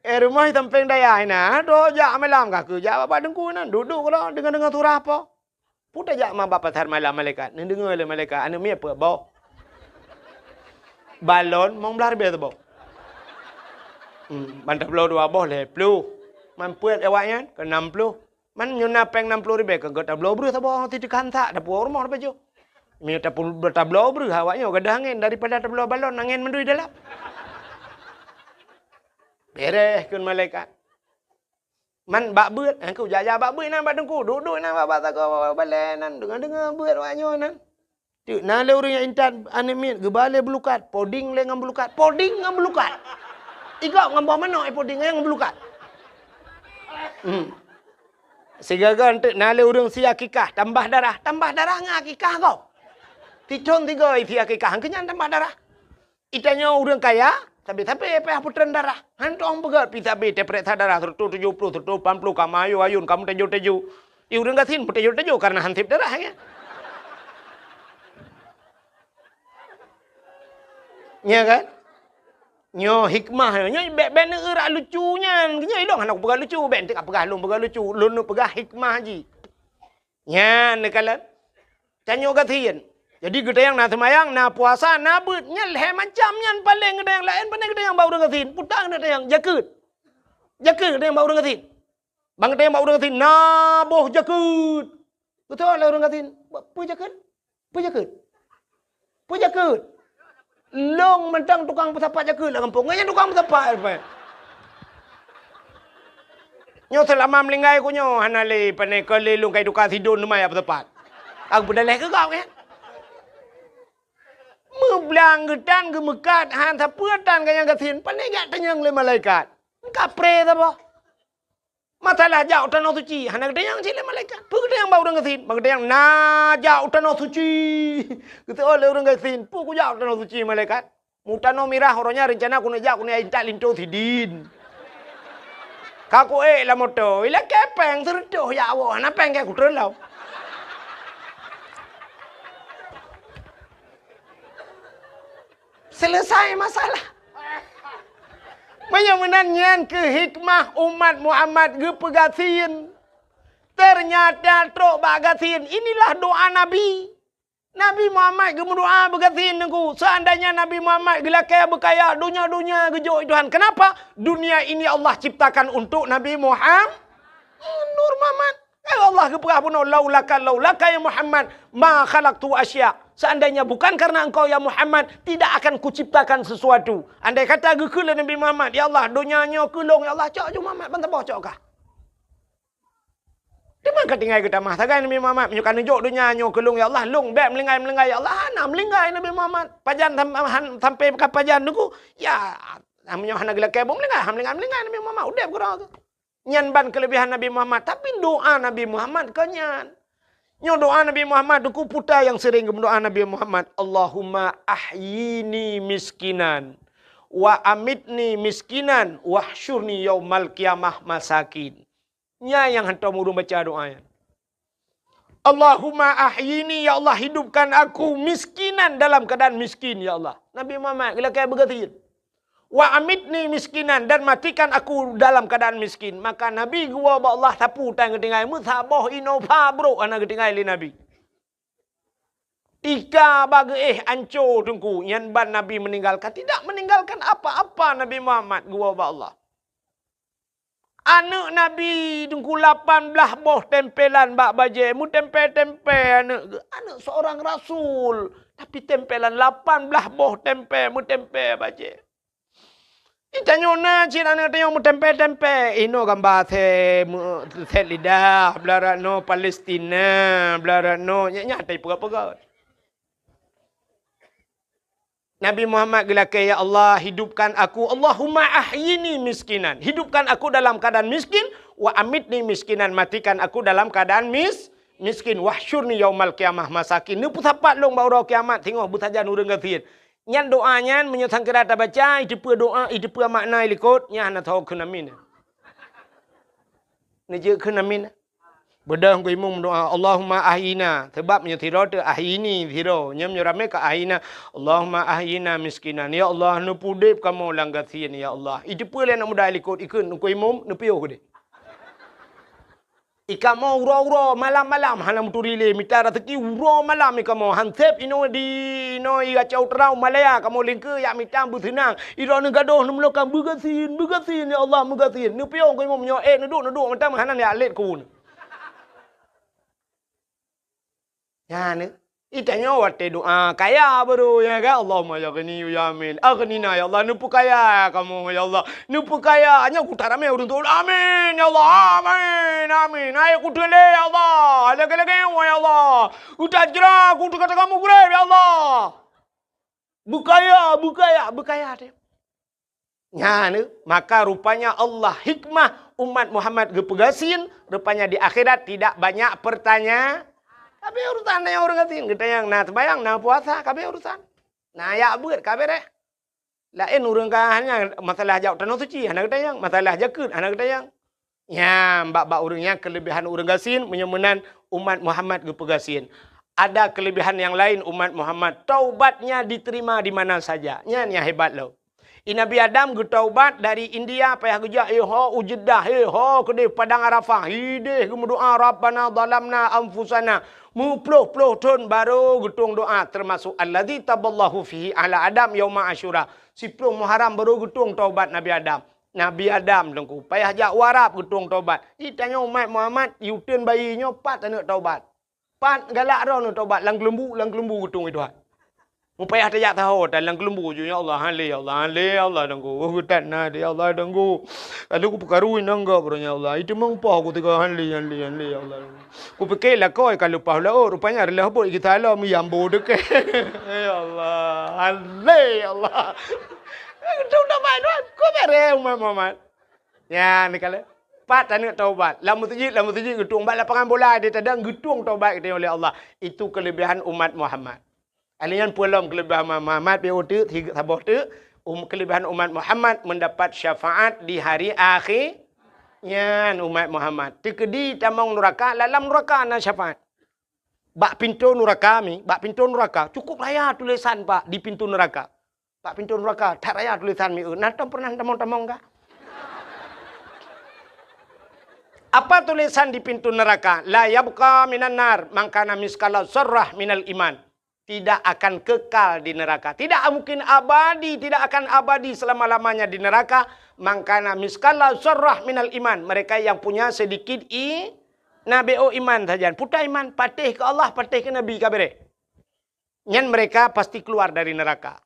Eh, rumoh sampéng dayah inan. Droe jak malam ka keu jak bak teungku inan. Duek-duek keudroe deungoe-deungoe surah po. Peue tajak ma bak pasar malam malaikat. Neudeungoe lé malaikat, aneuëk miet peuet boh. Balon mong blah ribèe saboh. Hmm, ban tabloe dua boh lhèe ploh. Man peuet awaknyan keu nam ploh. Man nyoe na péng nam ploh ribèe, ka geutabloe breuh saboh, teuka hansak, tapuwoe rumoh tapajoh. Meunyoe tapu-, tabloe breuh, awaknyoe gadôh angén, daripada tabloe balon, angén mandum dalam. Bèrèh kheun malaikat. Man bak beuet, eh, ku jak-jak bak beuet nan bak teungku, duek-duek nan bak, bak sagoe balèe nan, deungoe-deungoe beuet awaknyoe nan. Teuk na lé ureueng nyang intat aneuk miet geuba lé beulukat, poding lé ngon beulukat, poding ngon beulukat. Igop ngon boh manok, eh, poding ngon beulukat. Hmm. Sigoe-goe teuk na lé ureueng sie akikah, tambah darah, tambah darah ngon akikah gob. Sithon sigoe sie akikah, keu nyan tambah darah. Geutanyoe ureueng kaya, sabe-sabe payah peutreun darah. Hantom peugah pih sabe tapeuriksa darah, seratus tujuh puluh, seratus lapan puluh, ka meuayôn-ayôn, ka meuteujô-teujô. Di ureueng gasien meuteujô-teujô kareuna han sép darah, ya. Nya kan? Nyoe hikmah, nyoe bèk, bèk neueu rak lucu nyan. Nyoe ilông hana kupeugah lucu, bèk enteuk kapeugah lôn peugah lucu. Lôn neupeugah hikmah jih. Nyan neukalon. Tanyoe gasien. Jadi geutanyoe na seumayang, na puasa, na beuet. Nyan lhèe macam nyan paleng geutanyoe. Laén pane geutanyoe bak ureueng gasien. Puta geutanyoe jakeuet. Jakeuet geutanyoe bak ureueng gasien. Ban geutanyoe bak ureueng gasien, na boh jakeuet. Beutôi lé ureueng gasien. Peue jakeuet? Peue jakeuet? Peue jakeuet? Lôn mantong tukang peusapat jakeuet lam gampông. Ngon nyan tukang peusapat, eh, Pak. Nyoe seulama meulinggai ku nyoe hana lé, pane keu lé lôn kai tuka sidon teuma ya peutepat. Ka geupeudaleh keu gob nyan. Meublang geutan geumeukat han sapeue tan ka nyang gasien, pane jak tanyong lé malaikat. Ka pré saboh. Masalah jak u tanoh suci, hana geutanyong cit lé malaikat. Peue geutanyong bak ureuëng gasien? Bak geutanyong na jak u tanoh suci. Geuseuôt lé ureuëng gasien, peue kujak u tanoh suci malaikat? Mu tanoh mirah uroe nyan reuncana keuneuk jak keuneuk intat linto sidin. Ka kuék lam moto, ilakée péng seureutôh jak woe, hana péng keu kutreun lom. Selesai masalah. Meunyoe meunan nyan keuh hikmah umat Muhammad geupeugasien. Ternyata trok bak gasien inilah doa Nabi. Nabi Muhammad geumeudoa beugasien Teungku. Seandainya Nabi Muhammad geulakée beukaya, donya-donya geujok Tuhan. Kenapa? Dunia ini Allah ciptakan untuk Nabi Muhammad. Nur Muhammad. Eh, Allah geupeugah bunoe, "Laulaka, laulaka ya Muhammad, ma khalaqtu asya." Seandainya bukan karena engkau ya Muhammad, tidak akan kuciptakan sesuatu. Andai kata geukheun lé Nabi Muhammad, "Ya Allah, donya nyoe keu lôn, ya Allah," cok ju Muhammad ban saboh cok kah. Teuma ka tinggai geutamah sagai Nabi Muhammad, meunyoe ka neujok donya nyoe keu lôn, ya Allah, lôn bék meulinggai-meulinggai, ya Allah, hana meulinggai Nabi Muhammad. Pajan sam-, han-, sampai ka pajan Teungku, ya, meunyoe hana geulakée buet meulinggai, hana meulinggai-meulinggai Nabi Muhammad, udeb keudroe. Nyan ban keuleubehan Nabi Muhammad, tapi doa Nabi Muhammad kon nyan. Nyoe doa Nabi Muhammad, Teungku, peue nyang sering geumeudoa Nabi Muhammad, "Allahumma ahyini miskinan, wa amitni miskinan, wahsyurni yaumal qiyamah masakin." Nyan nyang hantom ureuëng baca doa nyan. "Allahumma ahyini, ya Allah, hidupkan aku miskinan dalam keadaan miskin, ya Allah." Nabi Muhammad geulakée beugasien. "Wa amitni miskinan, dan matikan aku dalam keadaan miskin." Maka Nabi geuwoe bak Allah sapeue tan geutinggai, meusaboh inoe pha brok hana geutinggai lé Nabi. Tika bak geuéh anco Teungku, nyan ban Nabi meninggalkan. Tidak meninggalkan apa-apa Nabi Muhammad geuwoe bak Allah. Aneuëk Nabi Teungku lapan blaih boh tempelan bak bajée, meutempé-tempé aneuëk geuh, aneuëk seorang rasul, tapi tempelan lapan blaih boh tempé, meutempé bajée. Di tanyoe na cit aneuëk tanyoe meutempé-tempé, inoe gamba sét, sét lidah, blah rot noe Palestina, blah rot noe, nyan, nyan tai peugah-peugah. Nabi Muhammad geulakée, "Ya Allah, hidupkan aku, Allahumma ahyini miskinan." Hidupkan aku dalam keadaan miskin, "wa amitni miskinan." Matikan aku dalam keadaan mis-, miskin. "Wahsyurni yaumal qiyamah masakin." Neupeusapat lôn bak uroe kiamat singoh beusajan ureuëng gasien. Nyan doa nyan, meunyoe sangkira tabaca, iteupeue doa, iteupeue makna ilikot, nyan hana tho kheun amin. Neujeuet kheun amin. Beudôh Teungku Imum doa, "Allahumma ahyina." Sabab nyoe sidroe teuh ahyini sidroe. Nyoe meunyoe ramé ka ahyina. "Allahumma ahyina miskinan." Ya Allah, neupeudeb kamoe lam gasien, ya Allah. Iteupeue lé aneuk muda likot ikheun Teungku Imum neupiôh keudeh. Ikamoe uroe-uroe, malam-malam hana meuturi lé mita raseuki, uroe malam ikamoe. Hanseb inoe di inoe i Aceh Utara u Malaya kamoe lingkeue yak mita beuseunang. Droeneueh gadôh neumeulokang beugasien, beugasien, ya Allah, beugasien. Neupiôh Teungku Imum nyoe, eh, neuduek, neuduek mantong hana yak lét keu Nyan, eh, itanyoe watée doa kaya baru, ya kan? Allahumma ya ghani ya amin. Aghnina ya Allah, neupeukaya kamoe ya Allah. Neupeukaya, nyoe kuta ramé ureuëng tuan. Amin ya Allah. Amin. Amin. Hai kuteulé ya Allah. Lagée-lagée ya Allah. Utajra kutu kata kamu gurée ya Allah. Beukaya, beukaya, beukaya teuh. Nyan, maka rupanya Allah hikmah umat Muhammad geupeugasien, rupanya di akhirat tidak banyak pertanya-, kabeh urusan na nyang ureuëng gasien, geutanyong na seumayang, na puasa, kabeh urusan. Na yak beuet, kabeh deh. Laén ureuëng ka hanya masalah jak tanoh suci, hana geutanyong, masalah jakeuet, hana geutanyong. Nyan, bak-bak ureuëng nyan keuleubehan ureuëng gasien, meunyoe meunan umat Muhammad geupeugasien. Ada keuleubehan nyang laén umat Muhammad, taubatnya diterima di mana saja. Nyan nyang hebat lom. I Nabi Adam geutaubat dari India payah geujak, eh, ho u Jeddah, eh, ho keudeh Padang Arafah, ideh geumeudoa, "Rabbana zalamna anfusana." Meuploh-ploh thon baru geutueng doa, termasuk alladzi taballahu fihi ala Adam yauma Asyura. Siploh Muharram baru geutueng taubat Nabi Adam. Nabi Adam Teungku, payah jak u Arab geutueng taubat. Itanyoe umat Muhammad, i uteuen bayi nyoe pat aneuk taubat. Pat galak droeneueh taubat, lam keuleumbu, lam keuleumbu geutueng i Tuhan. Mupayah tajak saho, dan lam keulumbu ju, "Ya Allah, han lé, ya Allah, han lé, ya Allah, danggu. Oh, geutat na, ya Allah, danggu. Lalu kupeukaru inong gop, ya Allah. Itu meumpah ku teuka, han lé, han lé, han lé, ya Allah, danggu." Kupike lakoe ka leupah laôt, rupanya reulah bot geusalom, yambo deukeh. Ya Allah, han lé, ya Allah. Itu udah main, ku bereh umat Muhammad. Nyan, ni kala. Pat taneuk taubat. Lam meuseujid, lam meuseujid geutueng. Bak lapangan bola di tadang geutueng taubat geutanyoe lé Allah. Itu kelebihan umat Muhammad. Ahli nyan peue lom kelebihan Muhammad, Muhammad pi uteuk, saboh teuk, um, kelebihan umat Muhammad mendapat syafaat di hari akhir. Nyan umat Muhammad. Teukeudi tamong nuraka, lam nuraka na syafaat. Bak pintoe nuraka mi, bak pintoe nuraka, cukup raya tulisan, Pak, di pintoe nuraka. Bak pintoe nuraka, that raya tulisan mi, eu, na tom pernah tamong-tamong ka? Apa tulisan di pintu neraka? "La yabqa minan nar man kana miskala zarrah minal iman." Tidak akan kekal di neraka. Tidak mungkin abadi, tidak akan abadi selama-lamanya di neraka. "Man kana miskala zarrah minal iman." Mereka yang punya sedikit i-, nabi, oh, iman saja. Puta iman, patéh ke Allah, patéh ke Nabi, ka bereh. Nyan mereka pasti keluar dari neraka.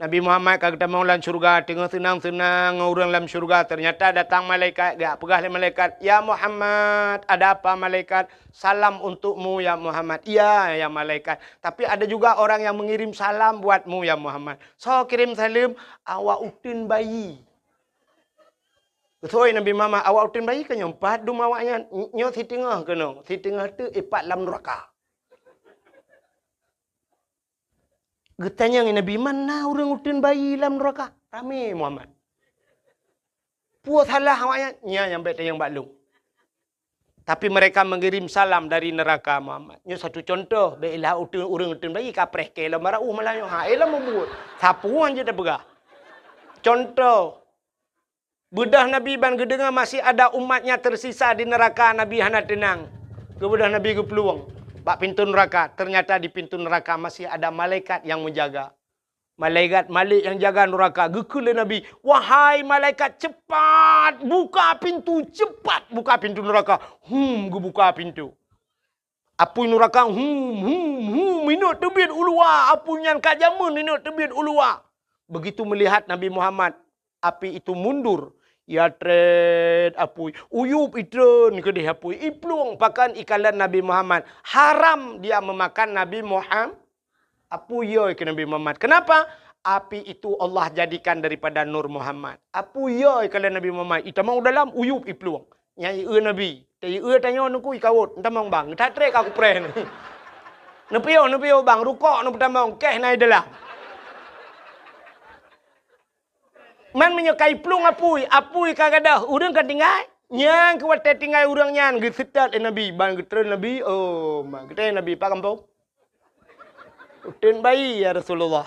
Nabi Muhammad ka geutamong lam syeuruga, teungoh seunang-seunang ngon ureuëng lam syeuruga, ternyata datang malaikat, geujak peugah lé malaikat, "Ya Muhammad." "Ada apa, malaikat?" "Salam untukmu, ya Muhammad." "Iya, ya malaikat." Tapi ada juga orang yang mengirim salam buatmu, ya Muhammad. "Soe kirém saleuem?" "Awak uteuen bayi." Geutôi Nabi Muhammad, "Awak uteuen bayi keunoe, pat dum awaknyan?" "Nyoe siteungoh keunoe, siteungoh teuk ipat lam nuraka." Geutanyong Nabi, "Man na ureuëng uteuen bayi lam nuraka?" Ramé Muhammad. "Peue salah awaknyan?" "Nyan nyang bék tanyong bak lôn." Tapi mereka mengirim salam dari neraka, Muhammad. Nyoe satu contoh, bék ilah uteuen, ureuëng uteuen bayi kapreh kée lom marauh malah nyoe. Ha, eh, lom mubuet. Sapeue jeuet tapeugah. Contoh, Beudôh Nabi ban geudeungoe masih ada umatnya tersisa di neraka, Nabi hana teunang. Geubeudôh Nabi geuplueng bak pintoe nuraka, ternyata di pintoe nuraka masih ada malaikat yang menjaga. Malaikat Malik yang jaga nuraka, geukheun lé Nabi, "Wahai malaikat, cepat buka pintu, cepat buka pintu nuraka." Hum, geubuka pintu. Apui nuraka, hum, hum, hum, inot teubiet u luwa. Apui nyan ka jameun inot teubiet u luwa. Begitu melihat Nabi Muhammad, api itu mundur. Ya trét apui, uyup itreun keudeh apui, iplueng pakan ikalon Nabi Muhammad. Haram dia memakan Nabi Muhammad. Apui yo keu Nabi Muhammad. Kenapa? Api itu Allah jadikan daripada nur Muhammad. Apui yo ikalon Nabi Muhammad. Itamong u dalam, uyup iplueng. Nyan ieu Nabi. Teuieu tanyoe nuku ikawot, ntamong bang. That tré ka kupreh. Neupiôh, neupiôh bang, rukok neupeutamong, keh na i dalam. Man meunyoe ka iplueng apui, apui ka gadôh, ureuëng ka tinggai. Nyang keu watée tinggai ureuëng nyan geuseutôt lé Nabi, ban geutreun Nabi, oh, ma geutreun Nabi, "Pak gampông? Uteuen bayi, ya Rasulullah."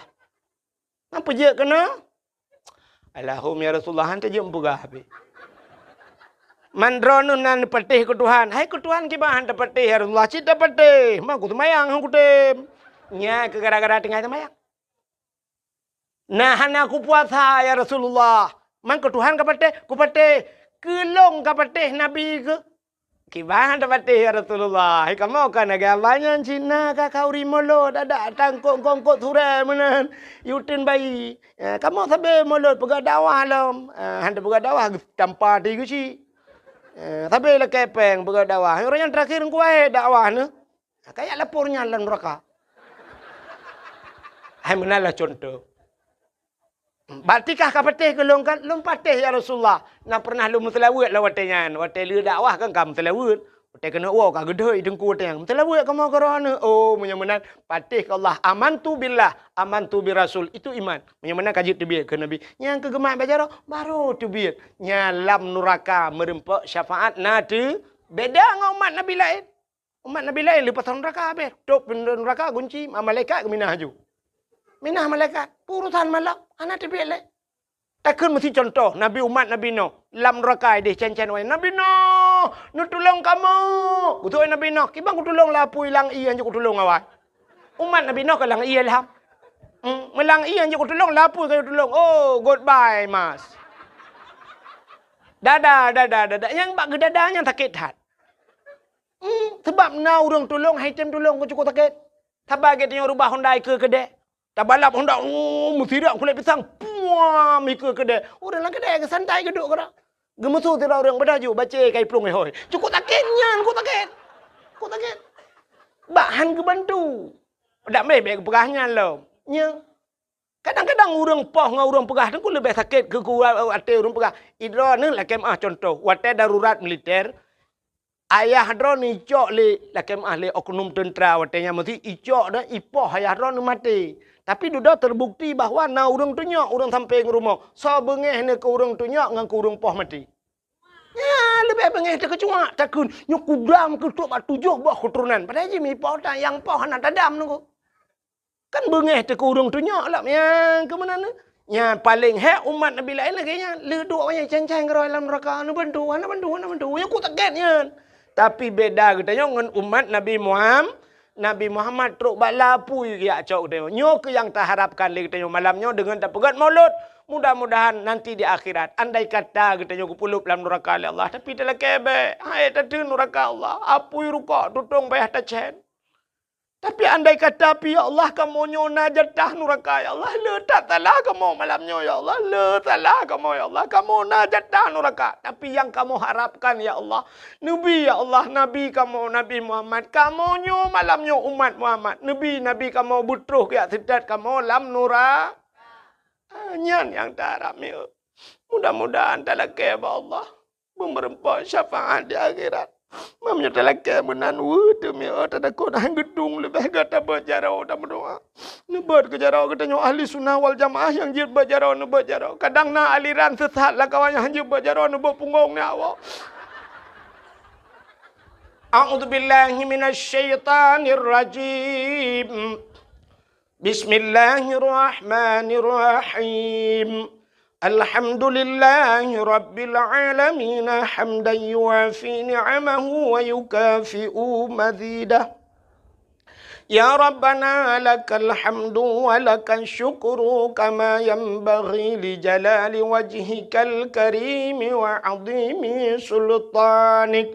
"Nyan peujeuet keunoe?" "Alahum, ya Rasulullah, han teujeuet meupeugah habéh. Man droeneuh na neupatéh keu Tuhan." "Hai keu Tuhan kiban han tapatéh, ya Rasulullah?" "Cit tapatéh, ma kuseumayang han kutem." Nyan keu gara-gara tinggai seumayang. "Na hana kupuasa, ya Rasulullah." "Man keu Tuhan kapatéh?" "Kupatéh." "Keu lôn kapatéh, Nabi keu?" "Kiban tapatéh, ya Rasulullah. Hai kamoe ka lagée abah nyan cit na ka khauri mulod, adak tangkok-kongkot surée meunan, uteuen bayi. Eh, kamoe sabe mulod peugah dakwah lom." Eh, han tapeugah dakwah, tampa ti geuchik. Eh, sabe lakée péng peugah dakwah. Ureuëng nyang terakhir ngkuahe dakwah neuh. Kajak lapor nyan lam nuraka. Hai meunan lah contoh. "Bak tikah kapatéh keu lôn kan?" "Lôn patéh, ya Rasulullah. Na pernah lôn meuseulaweuet lam watée nyan. Watée lheueh dakwah kan ka meuseulaweuet. Watée keuneuk woe ka geudhôi teungku watée nyan. Meuseulaweuet kamoe keu droeneuh." Oh, meunyoe meunan, patéh keu Allah. "Amantu billah, amantu bir Rasul." Itu iman. Meunyoe meunan ka jeuet teubiet keu Nabi. Nyang keu geumat bak jaroe, barô teubiet. Nyan lam nuraka meureumpok syafaat na teu beda ngon umat Nabi laén. Umat Nabi laén leupah nuraka habéh. Tôp pintoe nuraka gunci, ma-, malaikat geuminah aju. Minah malaikat, urosan malam, hana teubiet lé. Takheun meusi contoh, Nabi umat Nabi Nuh, lam nuraka ideh cen-cen wayang. "Nabi Nuh, neutulông kamoe!" Beutôi Nabi Nuh, "Kiban kutulông lapui lam ié hanjeuet kutulông awai." Umat Nabi Nuh ka lam ié lham. Hmm, meulam ié hanjeuet kutulông lapui ka kutulông. Oh, goodbye, Mas. Dada, dada, dada. Nyang bak geudada nyan sakét that. Hmm, sabab na ureuëng tulông, hai tem tulông keu cukôp sakét. Saban gét tanyoe rubah Honda ikeue keudeh. Tabalap honda, oh, meusirak kulét pisang, puam, ikeue keudè. Ureueng lam keudè geusantai geuduek keudroe. Geumeusu sidroe ureueng, "Padahai ju bacé kai plueng hôi." Cukôp sakét nyan, cukôp sakét. Cukôp sakét. Bak han geubantu. Dak mé bèk geupeugah nyan lom. Nya. Kadang-kadang ureueng poh ngon ureueng peugah teungku leubeh sakét keu, keu até ureueng peugah. Idroeneuh lakèe meu'ah contoh, watèe darurat militer, ayah droeneuh icok lé, lakèe meu'ah lé oknum teuntra watèe nyan meusi icok dan ipoh ayah droeneuh maté. Tapi dudoe teubukti bahwa na ureueng tunyok ureueng sampéng rumoh, soe beungéh nyan keu ureueng tunyok ngon keu ureueng poh maté. Nyan leubeh beungéh takeucuak, takheun nyoe kudam keu trok bak tujoh boh keuturonan. Padahai jih mipoh tan nyang poh hana tadam nunggu. Kan beungéh teuh keu ureueng tunyok lom nyang keu meunan. Nyan paleng hék umat Nabi laén lagèe nyan. Le duek awaknyan cen-cen keudroe lam neuraka, hana bantu, hana bantu, hana bantu. Nyan cukôp sakét nyan. Tapi beda geutanyoe ngon umat Nabi Muham-, Nabi Muhammad trok bak lapui geujak cok geutanyoe. Nyoe keuh nyang taharapkan lé geutanyoe malam nyoe deungon tapeugét maulud. Mudah-mudahan nanti di akhirat, andai kata geutanyoe geupeuleub lam neuraka lé Allah, tapi talakèe bèk, hai tateun neuraka Allah, apui rukok tutong payah tacen. Tapi andai kata pih, ya Allah, kamoe nyoe na jatah neuraka, ya Allah, le that salah kamoe malam nyoe, ya Allah, le salah kamoe, ya Allah, kamoe na jatah neuraka. Tapi nyang kamoe harapkan, ya Allah, neubi, ya Allah, Nabi kamoe, Nabi Muhammad, kamoe nyoe malam nyoe umat Muhammad, neubi Nabi kamoe beutroh geujak seutôt kamoe lam nura-, ah, nyan nyang taharap mieu. Mudah-mudahan talakèe bak Allah. Beumeureumpok syafaat di akhirat. Meunyoe talakèe meunan, weueh teumé, oh, tatakot hana geudong leubeh gata beuet jaroe dan meudoa. Neubeuet keu jaroe geutanyoe ahli sunnah wal jamaah nyang jeuet beuet jaroe, neubeuet jaroe. Kadang na aliran sesat lam kawan nyang hana jeuet beuet jaroe, neubeuet punggong nyan awak. A'udzubillahi minasyaitanirrajim. Bismillahirrahmanirrahim. Alhamdulillahi rabbil alamin, hamdan yuwafi ni'amahu wa yukafi'u mazidah. Ya Rabbana, lakal hamdu wa lakal syukru kama yanbaghi li jalali wajhikal karimi wa azimi sultanik.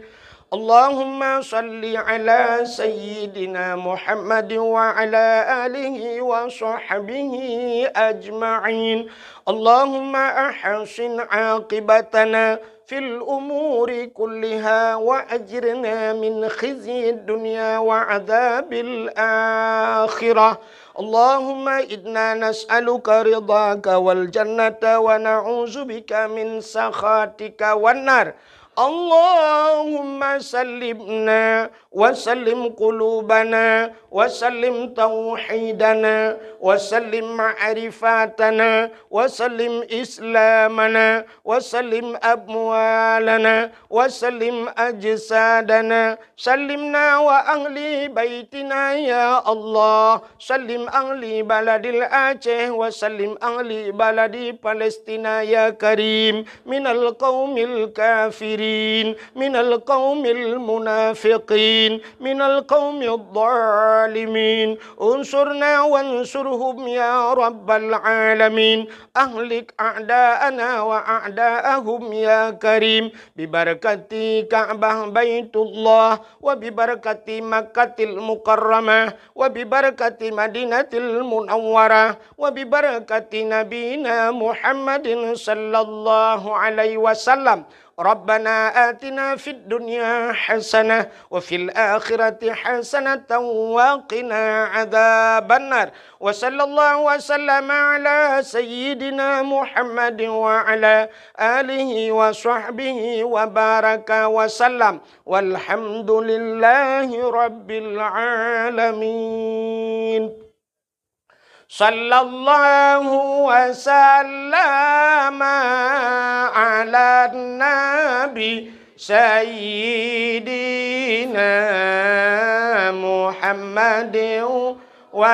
Allahumma salli ala sayyidina Muhammadin wa ala alihi wa sahbihi ajma'in. Allahumma ahsin aqibatana fil umuri kulliha wa ajirna min khizyid dunya wa adzabil akhirah. Allahumma inna nas'aluka ridhaka wal jannata wa na'udzubika min sakhatika wan nar. Allahumma sallimna wa sallim qulubana wa sallim tauhidana wa sallim ma'rifatana wa sallim islamana wa sallim amwalana wa sallim ajsadana. Sallimna wa ahli baitina ya Allah. Sallim ahli baladil Aceh wa sallim ahli baladi Palestina ya Karim, minal qaumil kafirin, minal qaumil munafiqin, minal qaumid dhalimin. Unsurna wansurhum ya rabbal alamin. Ahlik a'da'ana wa a'da'ahum ya Karim. Bibarakati Ka'bah Baitullah wa bibarakati Makkatil Mukarramah wa bibarakati Madinatil Munawwarah wa bibarakati Nabina Muhammadin sallallahu alaihi wasallam. Rabbana atina fid dunya hasanah wa fil akhirati hasanatan wa qina adzabannar. Wa sallallahu wa sallama ala sayyidina Muhammadin wa ala alihi wa sahbihi wa baraka wa sallam. Walhamdulillahi rabbil alamin. Sallallahu wa sallama ala nabi sayyidina Muhammadin wa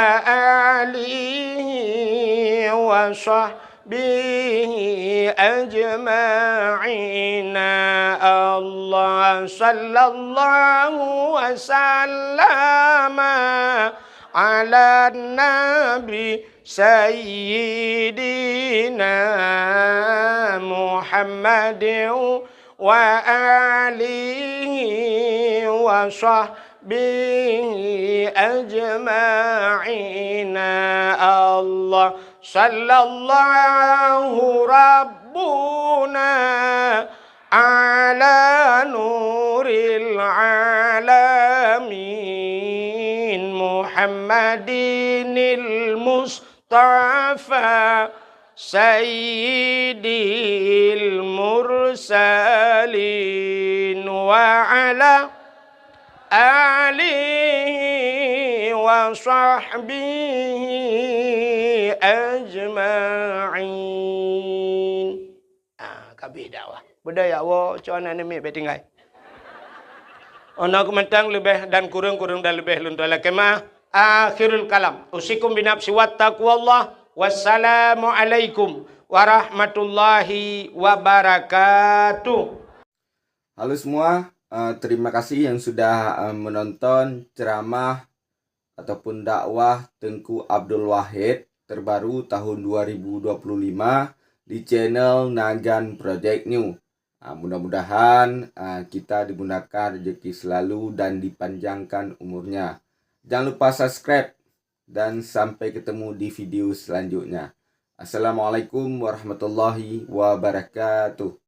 alihi wa sahbihi ajma'in. Allah sallallahu wa sallama ala nabi sayyidina Muhammadin wa alihi wa sahbihi به أجمعين. الله صلى الله ربنا على نور العالمين محمد المصطفى سيد المرسلين وعلى آله وصحبه أجمعين. Ah, kabeh dakwah. Beudaya wo, cok aneuk miet bèk tinggai. Ona keumatang leubeh dan kureueng, kureueng dan leubeh lôn tuan lakèe meu'ah. Akhirul kalam. Usikum binafsi wattaqwallah. Wassalamualaikum warahmatullahi wabarakatuh. Halo semua, eh, terima kasih yang sudah, eh, menonton ceramah ataupun dakwah Teungku Abdul Wahid terbaru tahun dua ribu dua puluh lima di channel Nagan Project New. Ah, mudah-mudahan, ah, kita dimudahkan rezeki selalu dan dipanjangkan umurnya. Jangan lupa subscribe dan sampai ketemu di video selanjutnya. Assalamualaikum warahmatullahi wabarakatuh.